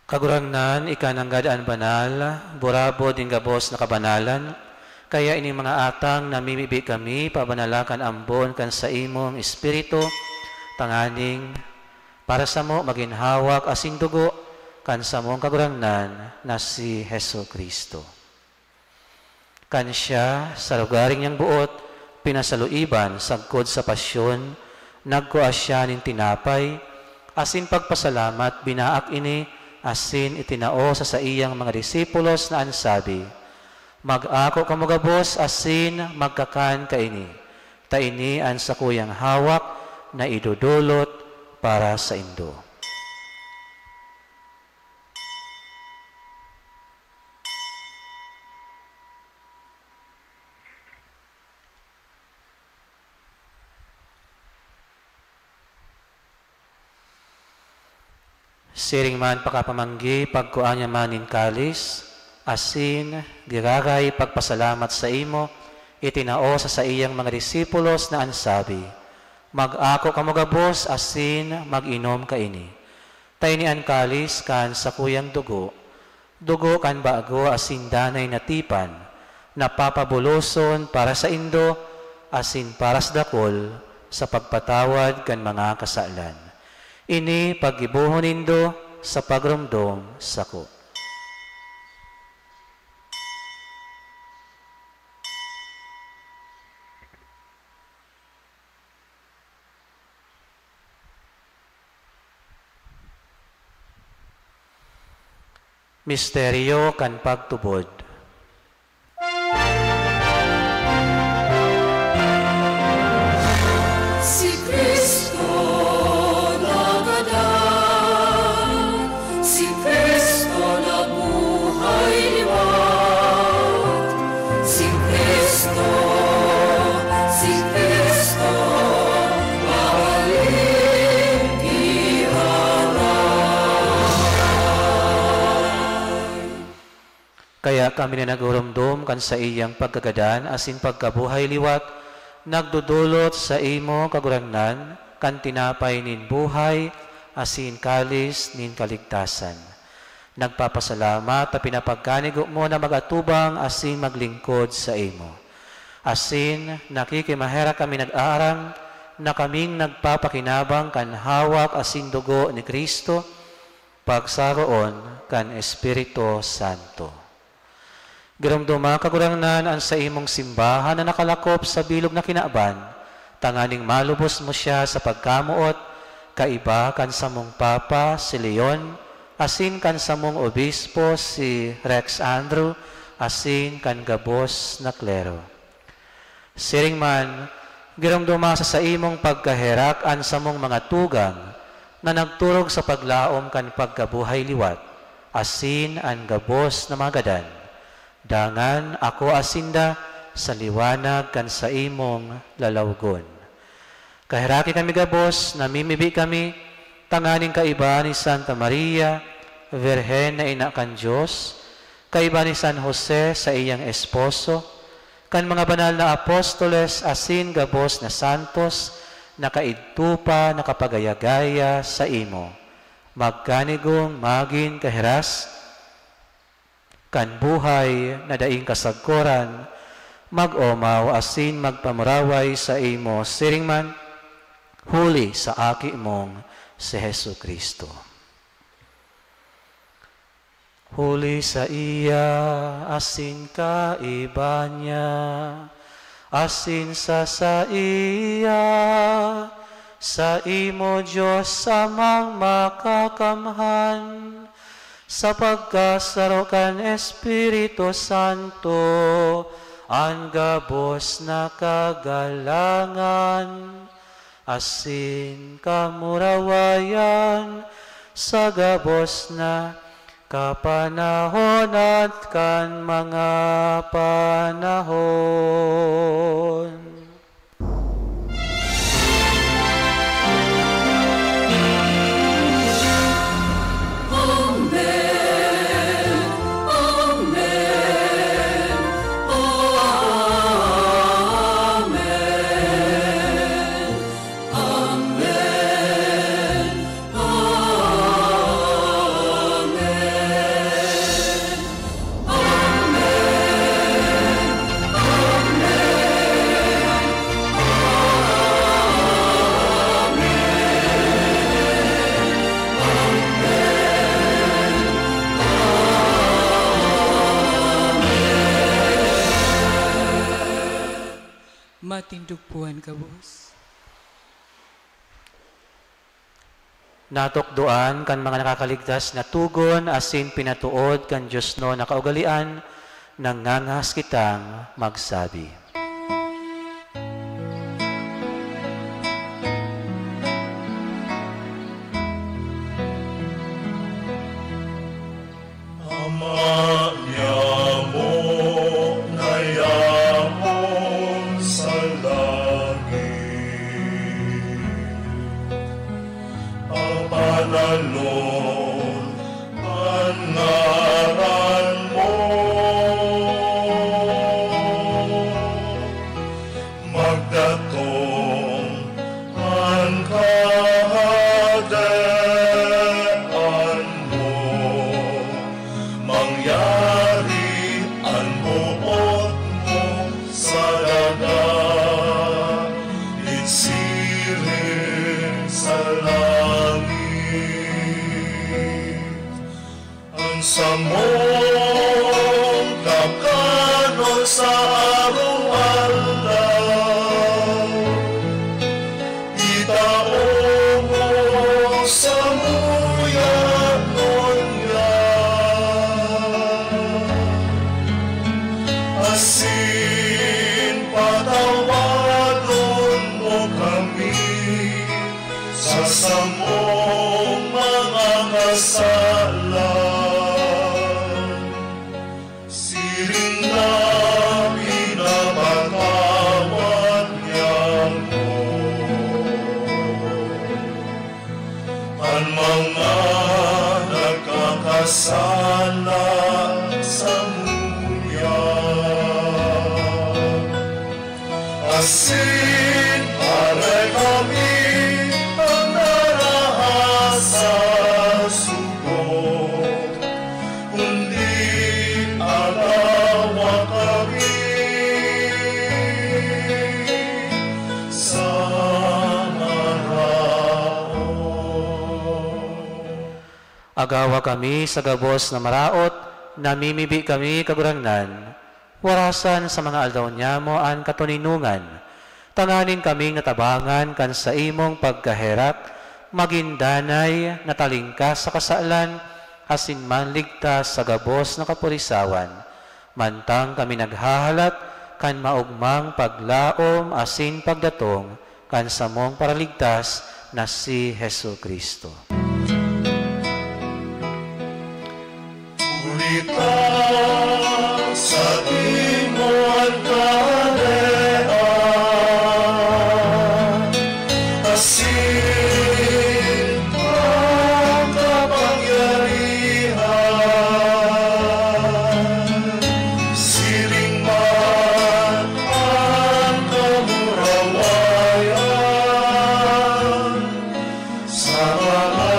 Kagurangnan, ika nanggad an banal, burabod nin gabos na kabanalan. Kaya ining mga atang namimibi kami, pabanala kan ambon kan saimong Espiritu, tanganing para samo magin hawak asin dugo kan samong Kagurangnan na si Jesu-Cristo. Kan siya, sa lugaring niyang boot, pinasaluiban sagkod sa pasyon, nagkua siya nin tinapay, asin pagpasalamat, binaak ini, asin itinao sa saiyang mga disipulos na an sabi, "Mag-ako kamo gabos asin magkakan kaini, ta ini an sakuyang hawak na idodolot para saindo." Siring man pakapamanggi, pagkua niya man nin kalis, asin giraray pagpasalamat saimo, itinao sa saiyang mga disipulos na an sabi, "Mag-ako kamo gabos asin mag-inom kaini. Ta ini an kalis kan sakuyang dugo, dugo kan bago asin danay na tipan, na papabuloson para saindo asin para sa dakul sa pagpatawad kan mga kasalan. Ini paggibohon nindo sa pagromdom sako." Misteryo kan pagtubod. Si Cristo nagadan, si Cristo nabuhay liwat, si Cristo, si Cristo, mahalin giraray. Kaya kami na nagurumdom kan saiyang pagkagadan asin pagkabuhay liwat, nagdodolot saimo, Kagurangnan, kan tinapay nin buhay asin kalis nin kaligtasan. Nagpapasalamat ta pinapagkanigo mo na mag-atubang asin maglingkod saimo. Asin nakikimaherak kami nag-aaram na kaming nagpapakinabang kan hawak asin dugo ni Cristo, pagsaroon kan Espiritu Santo. Giromdoma, Kagurangnan, an saimong simbahan na nakalakop sa bilog na kinaban, tanganing malubos mo siya sa pagkamoot, kaiba kan samong Papa, si Leon, asin kan samong Obispo, si Rex Andrew, asin kan gabos na klero. Siring man, giromdoma sa saimong pagkaherak an samong mga tugang na nagturog sa paglaom kan pagkabuhay liwat, asin an gabos na mga gadan. Dangan akoa sinda sa liwanag kan saimong lalawgon. Kaheraki kami gabos, namimibi kami, tanganing kaiba ni Santa Maria, Birhen na ina kan Dios, kaiba ni San Jose, saiyang esposo, kan mga banal na apostoles asin gabos na santos na kaidto pa nakapagaya-gaya saimo, magkanigong magin kahiras kan buhay na daing kasagkoran, mag-omaw asin magpamuraway saimo siring man, huli sa Aki mong si Jesu-Cristo. Huli saiya, asin kaiba niya, asin sa saiya, saimo, Dios Amang Makakamhan, sa pagkasaro kan Espiritu Santo, an gabos na kagalangan asin kamurawayan sa gabos na kapanahon at kan mga panahon. Amen. Amen. Amen. Amen. Matindog po an gabos. Natukdoan kan mga nakakaligtas na togon asin pinatood kan diosnon na kaugalean, nangangahas kitang magsabi. Ama niamo na yaon sa langit, papanalo Datong an Kahadean mo, mangyari an boot mo sa daga, nin siring sa langit. An samong kakanon sa araw-araw, itao mo samuya ngunyan. Asin patawadon mo kami sa samong mga kasalan, siring na pinapatawad niamo an mga nagkakasala samuya. Asin aray kami an narahas sa sugot, kundi agawa kami sa maraot. Agawa kami sa gabos na maraot, namimibi kami, Kagurangnan. Warasan sa mga aldaw niamo an katoninongan, tanganing kaming natabangan kan saimong pagkaherak, magin danay, natalingkas sa kasalan, asin manligtas sa gabos na kapurisawan, mantang kami naghahalat kan maogmang paglaom asin pagdatong kan samong Paraligtas na si Jesu-Cristo. Huli ta sadiri mo an kahadean, asin an kapangyarihan, siring man an kamurawayan sa mga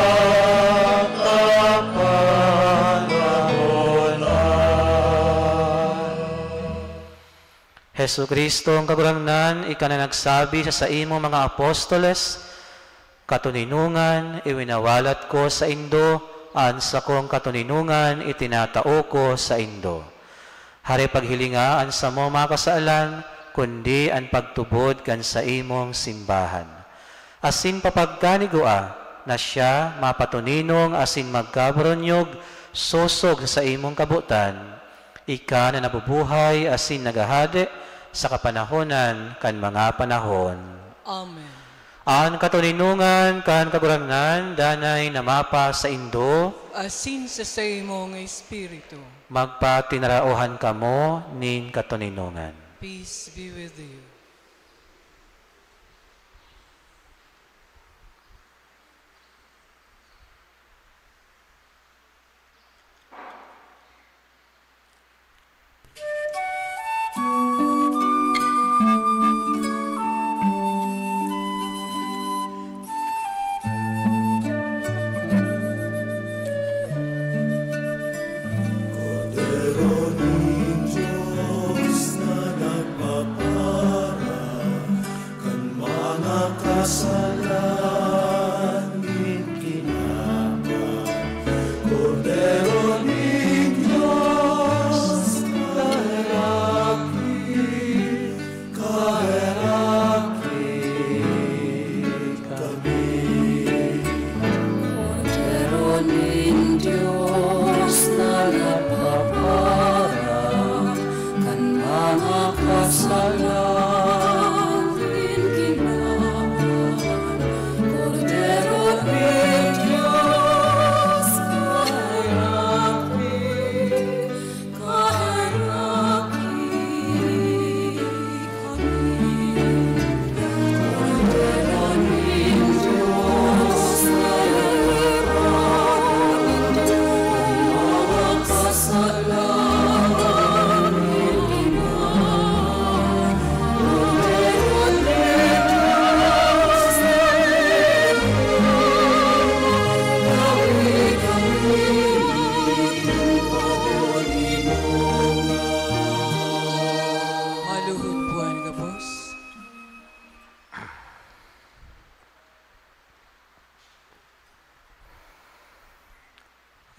kapanahonan. Jesu-Cristong Kagurangnan, ika na nagsabi sa saimong mga apostoles, "Katoninongan iwinawalat ko saindo, an sakong katoninongan itinatao ko saindo." Hare paghilinga an samong mga kasalan, kundi an pagtubod kan saimong simbahan. Asin papagkanigua na siya mapatoninong asin magkaburunyog sosog sa saimong kabotan, ika na nabubuhay asin naghahade sa kapanahonan kan mga panahon. Amen. An katoninongan kan Kagurangnan danay na mapasaindo. Asin sa saimong espiritu. Magpatinaraohan kamo nin katoninongan. Peace be with you. Kordero nin Dios na nagpapara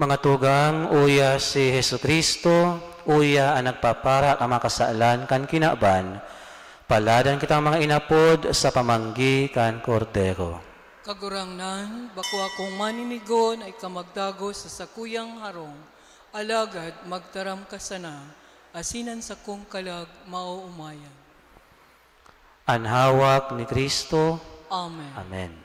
Mga tugang, uya si Jesu-Cristo, uya an nagpapara kan mga kasalan kan kinaban. Paladan kitang mga inapod sa pamanggi kan Kordero. Kagurangnan, bako akong maninigo na ika magdagos sa sakuyang harong, alagad magtaram ka sana, asin an sakong kalag maoomayan. An hawak ni Cristo. Amen. Amen.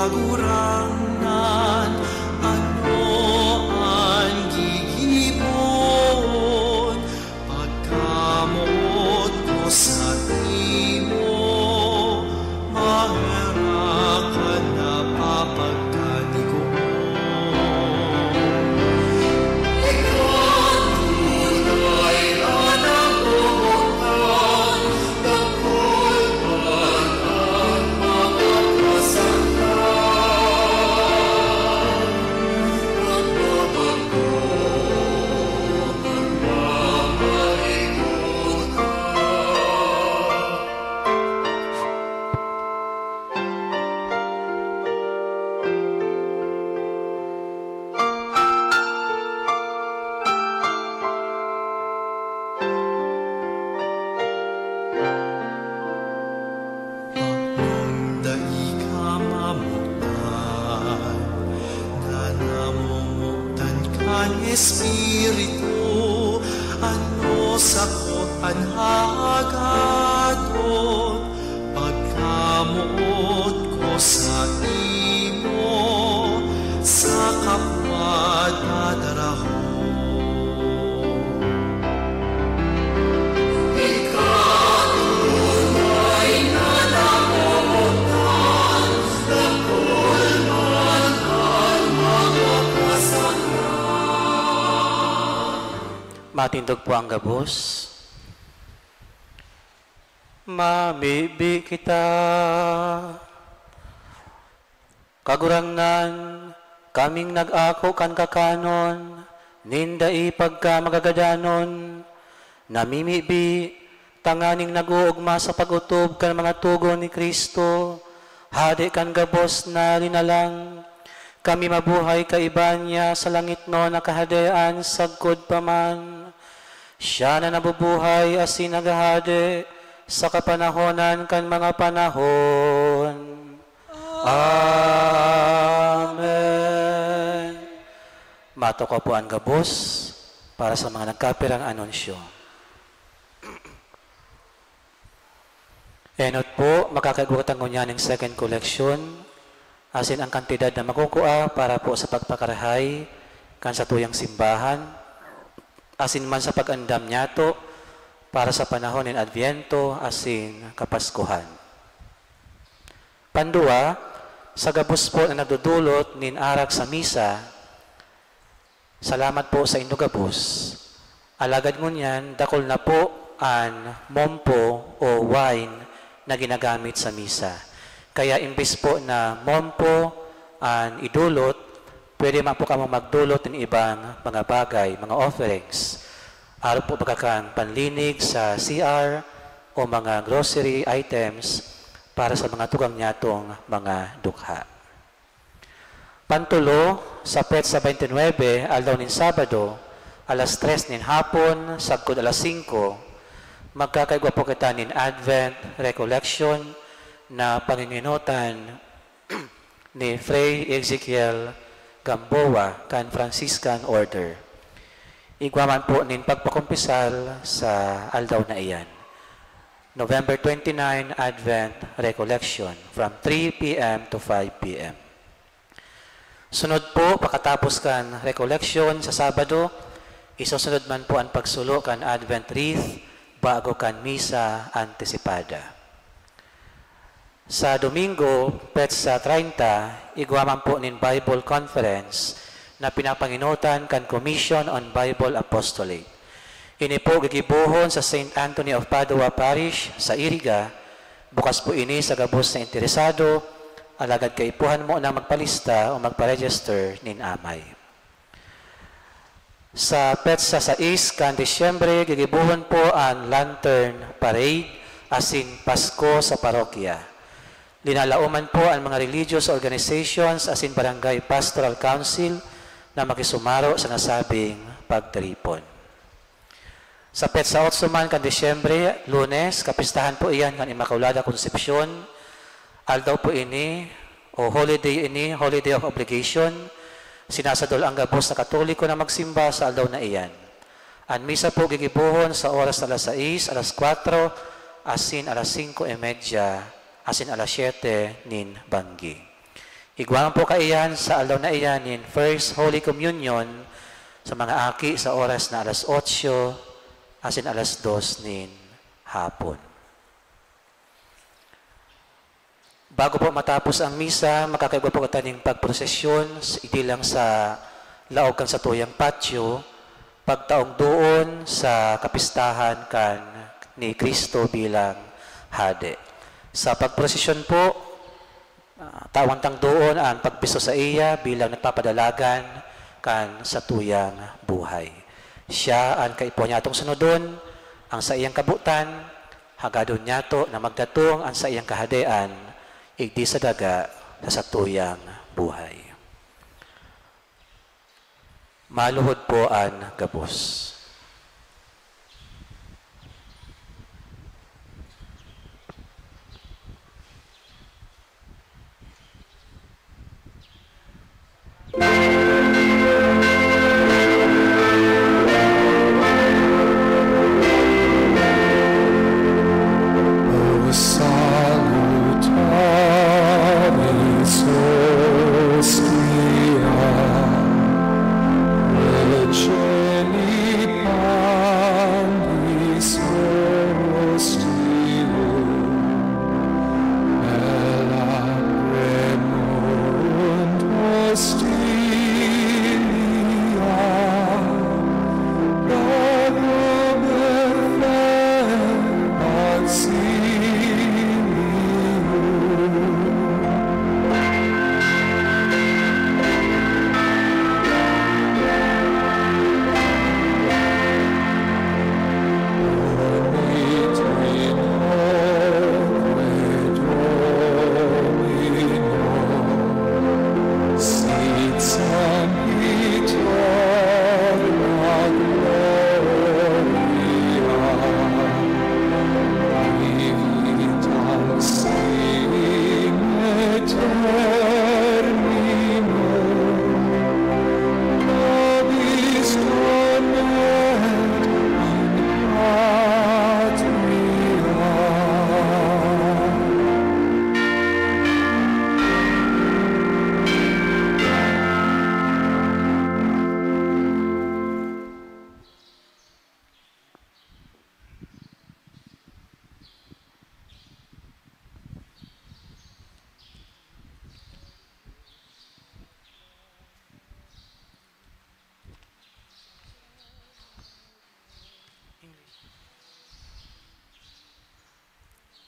Kagurangnan, ano an gigibon? Pagkamoot ko sa imo, maherak kan napapagkatigoon. Ikaw tunay na nangungutang, dakul man an mga kasalanan. Bakong dai ka mamotan, na namomotan kan Espiritu, ano sakot an hagadon? Pagkamoot ko sa imo, sa kapwa dadarahon. Ikaw tunay na nangungutang, dakul man an mga kasalanan. Matindog po ang gabos. Mamibi kita. Kagurangnan, kaming nag-ako kan kakanon nin dai pagkamagagadanon, namimibi, tanganing nag-oogma sa pag-otob kan mga togon ni Cristo, Hade kan gabos na linalang. Kami mabuhay kaiba niya sa langitnon na kahadean sagkod pa man. Siya na nabubuhay asin naghahade sa kapanahonan kan mga panahon. Amen. Matukaw po an gabos para sa mga nagkapirang anunsyo. Enot po, makakaigwa ta ngunyan nin second collection, asin ang kantidad na makukua para po sa pagpakarahay kan satuyang simbahan, asin man sa pag-andam niyato para sa panahon nin Adbyento asin Kapaskuhan. Panduwa, sa gabos po na nagdodolot nin arak sa misa, salamat po saindo gabos. Alagad ngunyan, dakul na po an mompo o wine na ginagamit sa misa. Kaya imbes po na mompo an idolot, pwede man po kamo magdolot nin ibang mga bagay, mga offerings. Arog po baga kan panlinig sa C R o mga grocery items para sa mga tugang niyatong mga dukha. Pantulo, sa petsa twenty-nine, aldaw nin Sabado, alas tres nin hapon sagkod alas singko, magkakaigwa po kita nin Advent Recollection na pangingenotan ni Fray Ezekiel Gamboa kan Franciscan Order. Igwa man po nin pagpakumpisal sa aldaw na iyan. November twenty-nine, Advent Recollection, from three P M to five P M. Sunod po, pakatapos kan Recollection sa Sabado, isusunod man po an pagsulo kan Advent Wreath bago kan Misa Antisipada. Sa Domingo, petsa treinta, igwa man po nin Bible Conference na pinapangenotan kan Commission on Bible Apostolate. Ini po gigibohon sa Saint Anthony of Padua Parish sa Iriga. Bukas po ini sa gabos na interesado, alagad kaipuhan mo na magpalista o magpa-register nin amay. Sa petsa sais kan Disyembre, gigibohon po an Lantern Parade asin Pasko sa parokya. Linalaoman po an mga religious organizations asin Barangay Pastoral Council na makisumaro sa nasabing pagtiripon. Sa petsa otso man kan Disyembre, Lunes, kapistahan po iyan kan Immaculada Concepcion. Aldaw po ini, o holiday ini, holiday of obligation. Sinasadol ang gabos na Katoliko na magsimba sa aldaw na iyan. An misa po gigibohon sa oras na alas sais, alas kwatro, asin alas singko y media, asin alas siyete nin banggi. Igwa man po kaiyan sa aldaw na iyan nin First Holy Communion sa mga aki sa oras na alas otso asin alas dos nin hapon. Bago po matapos ang misa, makakaigwa po kita nin pagprosesyon, s-, idi lang sa laog kan satuyang patio, pagtaong doon sa kapistahan kan ni Cristo bilang Hade. Sa pagprosesyon po, ah, tawan tang doon an pagbisto saiya bilang nagpapadalagan kan satuyang buhay. Siya an kaipuhan niyatong sunodon, ang saiyang kabotan, hagadon niyato na magdatong an saiyang kahadean, igdi sa daga, sa satuyang buhay. Maluhod po an gabos. O salutaris hostia, Ecceli pandis hostium, et lacrimunt hostilia, profumat exilium.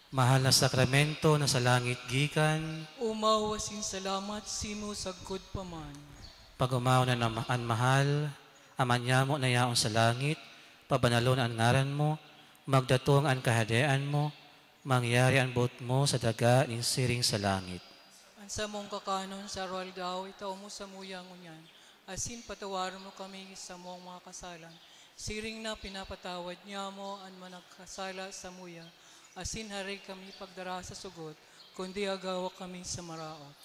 Mahal na sakramento na sa langit gikan. Omaw asin salamat simo sagkod pa man. Pag-omawon an, an mahal Ama nyamo na yaon sa langit, pabanalon an ngaran mo, magdatong an kahadean mo, mangyari an boot mo sa daga nin siring sa langit. An samong kakanon sa aroaldaw, itao mo samuya ngunyan, asin patawaron mo kami sa samong mga kasalan, siring na pinapatawad nyamo an mga nagkasala samuya, asin hare kami pagdara sa sugot, kundi agawa kami sa maraot.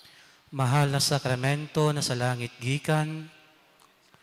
Mahal na sakramento na sa langit gikan.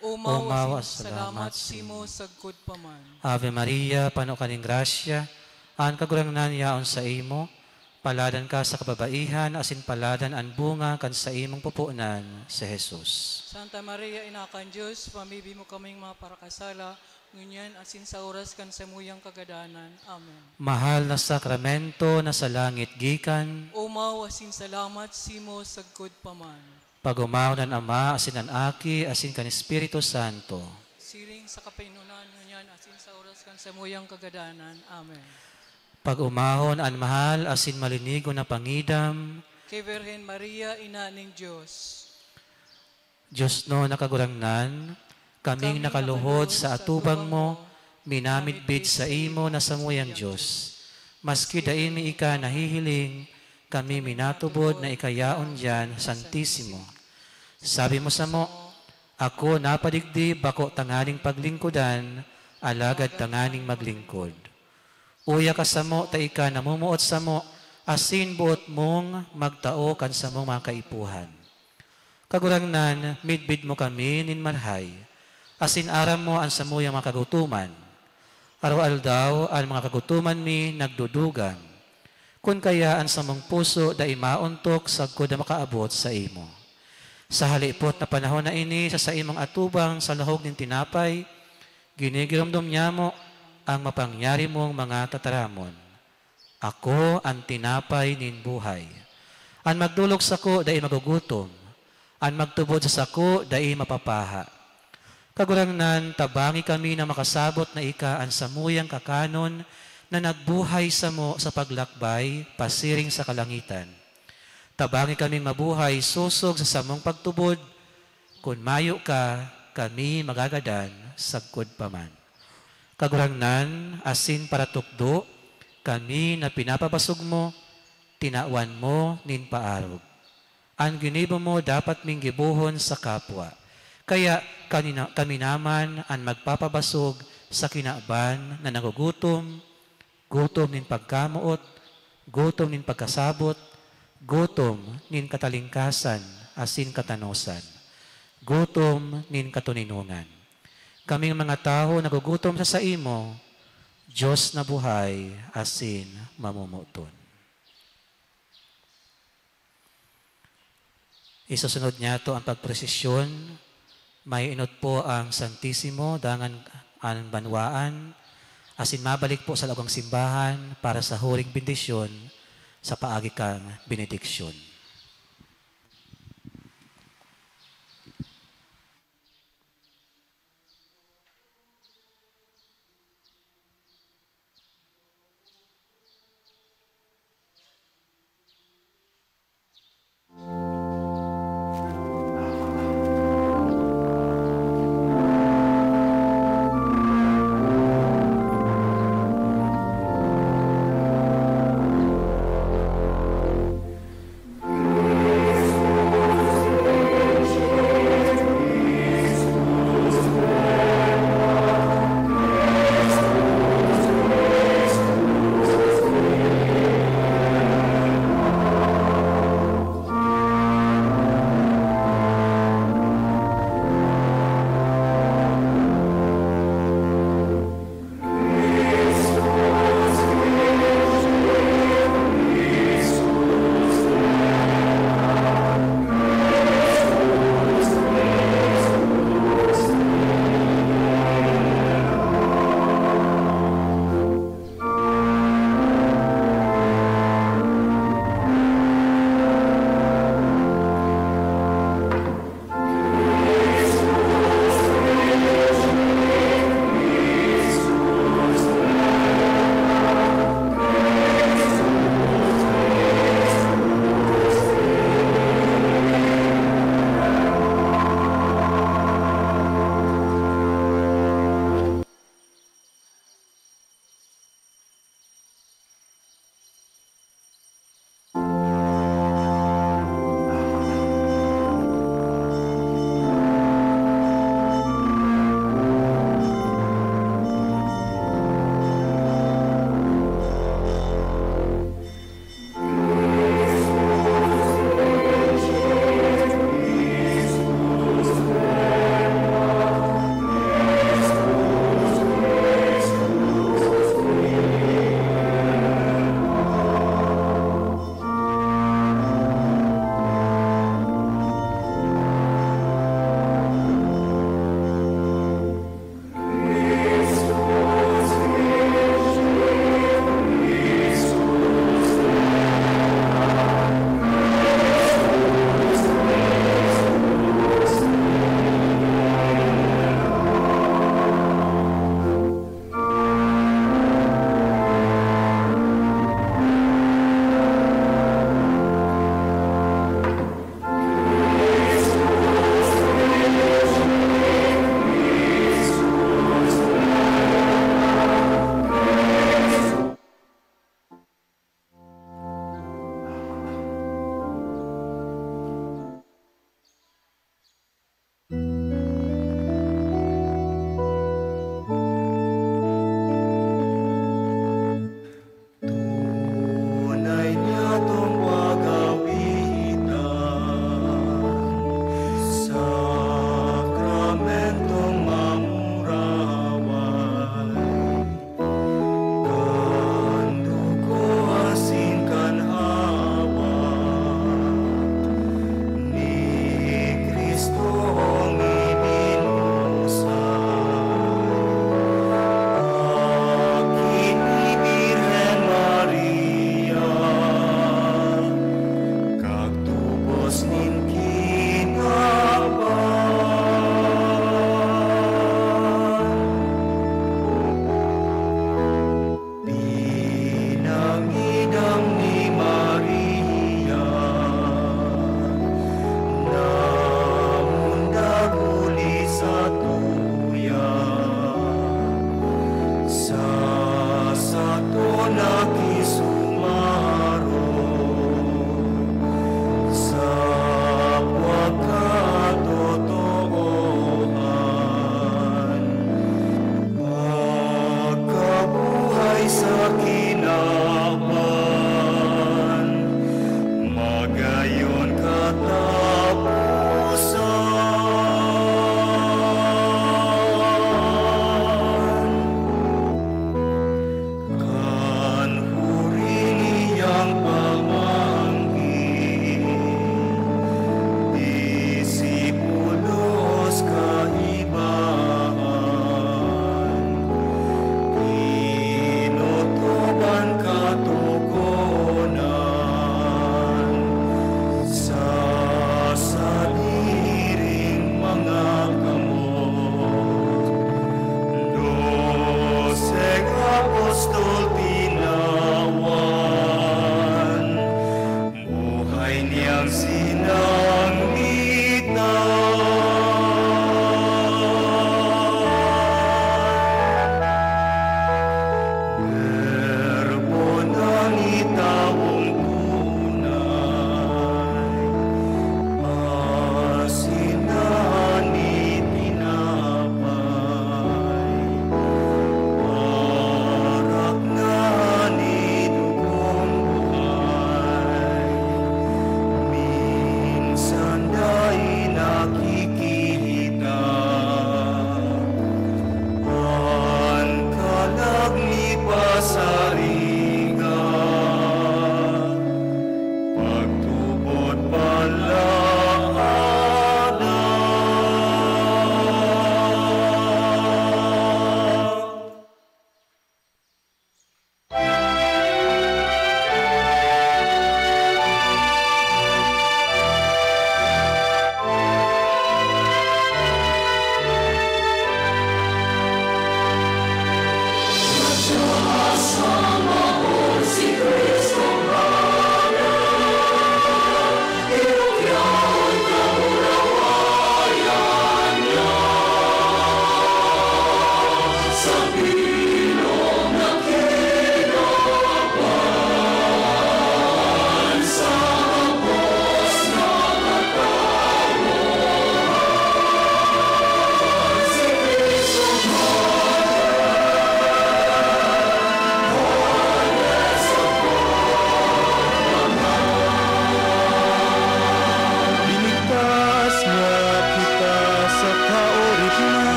Omaw, omaw asin, asin salamat, salamat simo sagkod pa man. Ave Maria, pano ka nin grasya, an Kagurangnan yaon saimo, paladan ka sa kababaihan, asin paladan an bunga kan saimong pupunan, si Jesus. Santa Maria, Ina kan Dios, pamibi mo kaming mga parakasala, ngunyan asin sa oras kan samuyang kagadanan. Amen. Mahal na sakramento na sa langit gikan. Omaw asin salamat simo sagkod pa man. Pag-omawon an Ama, asin an Aki, asin kan Espiritu Santo. Siring sa kapinonan ngunyan, asin sa oras kan samuyang kagadanan. Amen. Pag-omawon an mahal asin malinigo na pangidam. Kay Virgen Maria, Ina nin Dios. Diosnon na Kagurangnan, kaming nakaluhod sa atubang mo, minamidbid saimo na samuyang Dios. Maski dai mi ika nahihiling, kami minatubod na ika yaon diyan, Santisimo. Sabi mo samo, "Ako napadigdi bako tanganing paglingkodan, alagad tanganing maglingkod." Uya ka samo ta ika namomoot samo, asin boot mong magtao kan samong mga kaipuhan. Kagurangnan, midbid mo kami nin marhay, asin aram mo an samuyang mga kagutoman. Araw-aldaw, an mga kagutoman mi nagdudugang. Kun kaya an samong puso dai maontok sagkod na makaabot saimo. Sa halipot na panahon na ini, sa saimong atubang sa lahog nin tinapay, ginigiromdom nyamo ang mapangyari mong mga tataramon. Ako an tinapay nin buhay. An magdolok sako dai magugutom, an magtubod sa sako dai mapapaha. Kagurangnan, tabangi kami na makasabot na ika an samuyang kakanon na nagbuhay samo sa paglakbay pasiring sa kalangitan. Tabangi kaming mabuhay sosog sa samong pagtubod. Kun mayo ka, kami magagadan sagkod pa man. Kagurangnan, asin paratukdo, kami na pinapabasog mo, tinawan mo nin paarog. An ginibo mo dapat ming gibohon sa kapwa. Kaya kanina, kami naman an magpapabasog sa kinaban na nagugutom, gutom nin pagkamoot, gutom nin pagkasabot, gutom nin katalingkasan asin katanosan, gutom nin katoninongan. Kaming mga tawo nagugutom sa saimo, Dios na buhay asin mamomoton. Isusunod niyato an pagprosesyon. May inot po ang Santisimo, dangan an banwaan, asin mabalik po sa laog kan simbahan para sa huring bendisyon sa paagi kan benediksyon.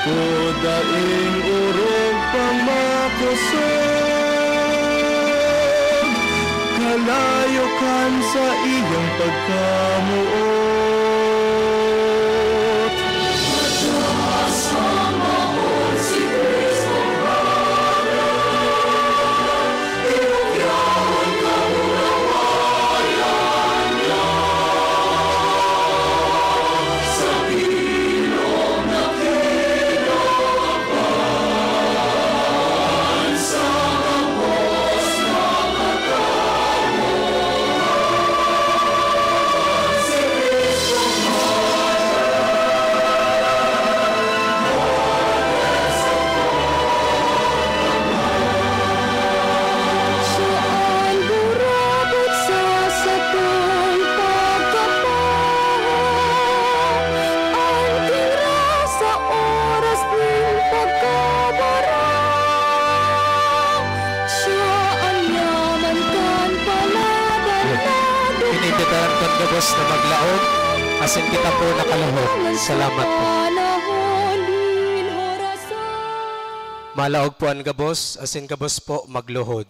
Ko daing orog pa makosog, kalayo kan saiyang pagkamoot. Siya an gurabot sa satong pagkapaha, an kinra sa oras nin pagkabara. Siya an yaman kan paladan na duman. Iniimbitaran kan gabos na maglaog, asin kita po nakaluhod. Salamat po. Panahon nin orasan. Malaog po an gabos, asin gabos po magluhod.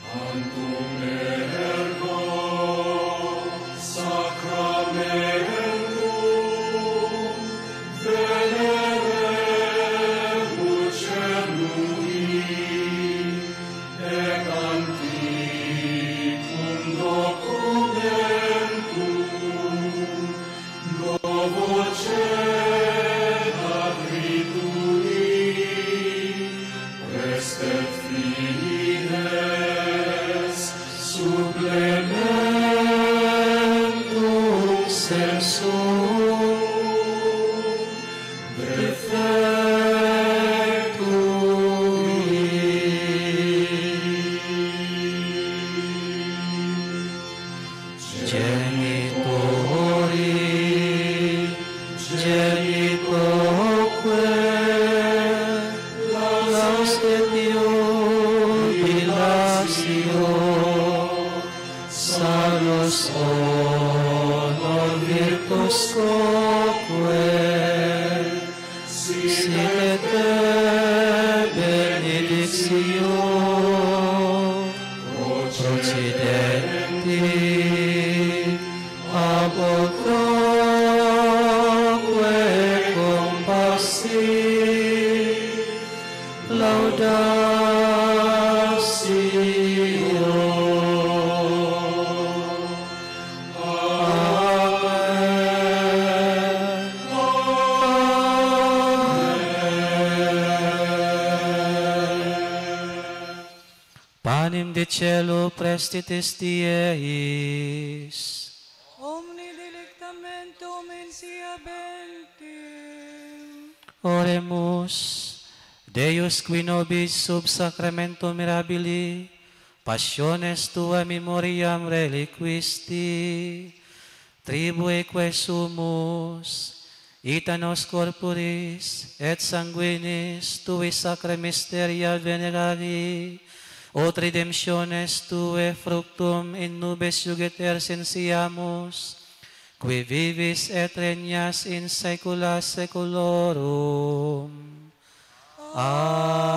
Tantum ergo sacramentum veneremur celui, et antiquum documentum novo cedat ritui, prestet fides supplementum sensum defectui. Genitori, genitoque, laus et iubilatio, salus, honor, virtus quoque, sit et te benedictio, procedenti ab utroque cum passi laudatio. Amen. Amen. Panem de caelo prestitis die eis. Omne delectamentum in se habentem. Oremus. Deus, qui nobis sub sacramentum mirabili passiones tuae memoriam reliquisti, tribueque sumus, ita nos corporis et sanguinis tui sacra mysteria venerari, ut redemptionis tuae fructum in nubis iugiter sensiamus, qui vivis et regnas in saecula saeculorum. Amen.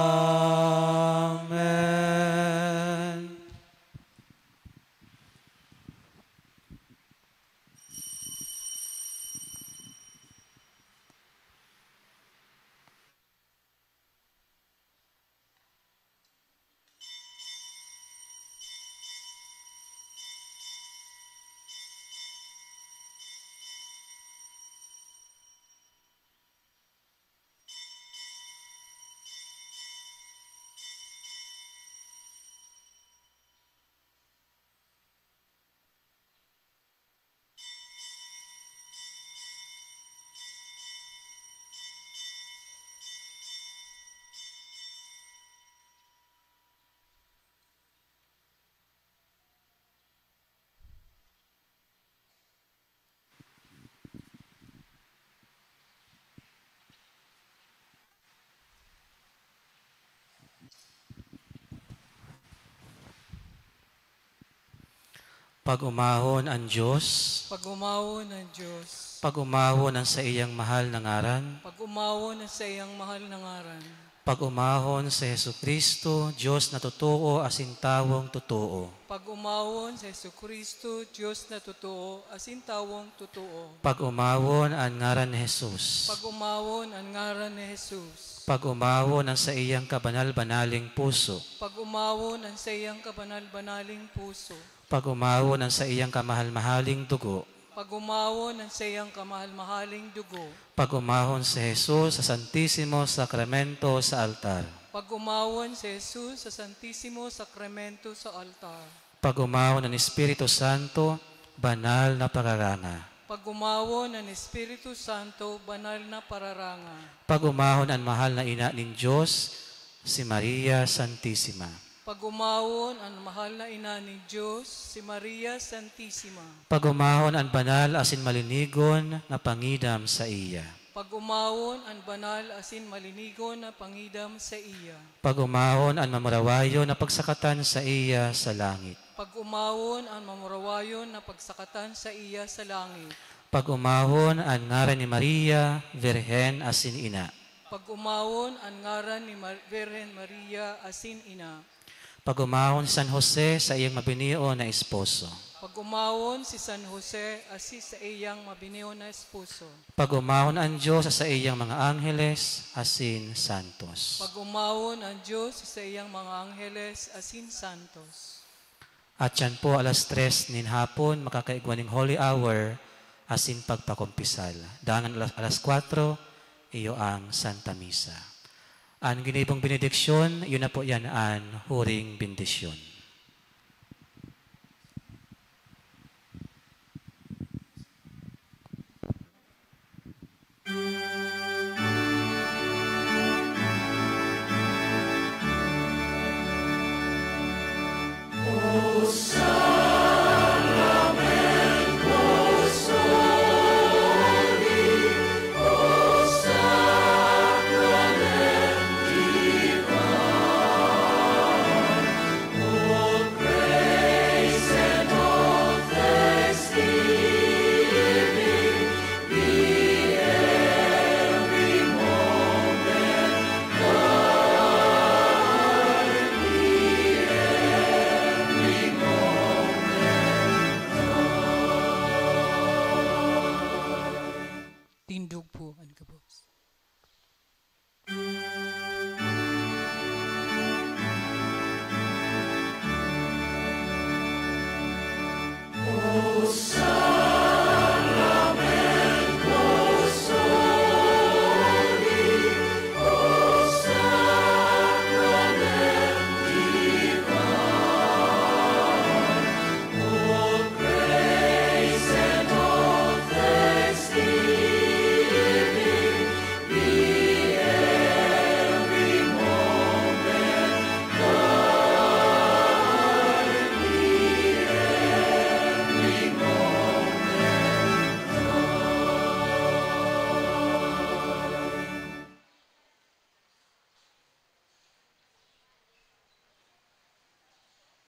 Pag-umahon an Diyos. Pag-umawon ang Diyos. Pag-umahon an saiyang mahal na ngaran. Pag-umawon ang saiyang mahal na ngaran. Pag-umahon si Jesu-Cristo, Diyos na totoo asin tawong totoo. Pag-umawon si Jesu-Cristo, Diyos na totoo asin tawong totoo. Pag-umawon an ngaran ni Jesus. Pag-umawon ang ngaran ni Jesus. Pag-umawon an saiyang kabanal-banaling puso. Pag-umawon ang saiyang kabanal-banaling puso. Pag-umawon an saiyang kamahal-mahaling dugo. Pag-umawon ang saiyang kamahal-mahaling dugo. Pag-umahon si Jesus sa Santisimo Sakramento sa altar. Pag-umawon si Jesus sa Santisimo Sakramento sa altar. Pag-umahon an Espiritu Santo, banal na pararanga. Pag-umawon ang Espiritu Santo, banal na pararanga. Pag-umahon an mahal na ina nin Diyos, si Maria Santisima. Pag-umawon ang mahal na ina nin Diyos, si Maria Santisima. Pag-umahon an banal asin malinigon na pangidam saiya. Pag-umawon ang banal asin malinigon na pangidam saiya. Pag-umahon an mamurawayon na pagsakatan saiya sa langit. Pag-umawon ang mamurawayon na pagsakatan saiya sa langit. Pag-umahon an ngaran ni Maria, Birhen asin Ina. Pag-umawon ang ngaran ni Mar-, Birhen Maria asin Ina. Pag-umahon si San Jose, saiyang mabinion na esposo. Pag-umawon si San Jose asin saiyang mabinion na esposo. Pag-umahon an Diyos sa saiyang mga angheles asin santos. Pag-umawon ang Diyos sa saiyang mga angheles asin santos. At yan po, alas tres nin hapon, makakaigwa ning Holy Hour asin pagpakumpisal. Dangan alas, alas kwatro, iyo ang Santa Misa. An ginibong benediksyon, iyo na po yan an huring bendisyon.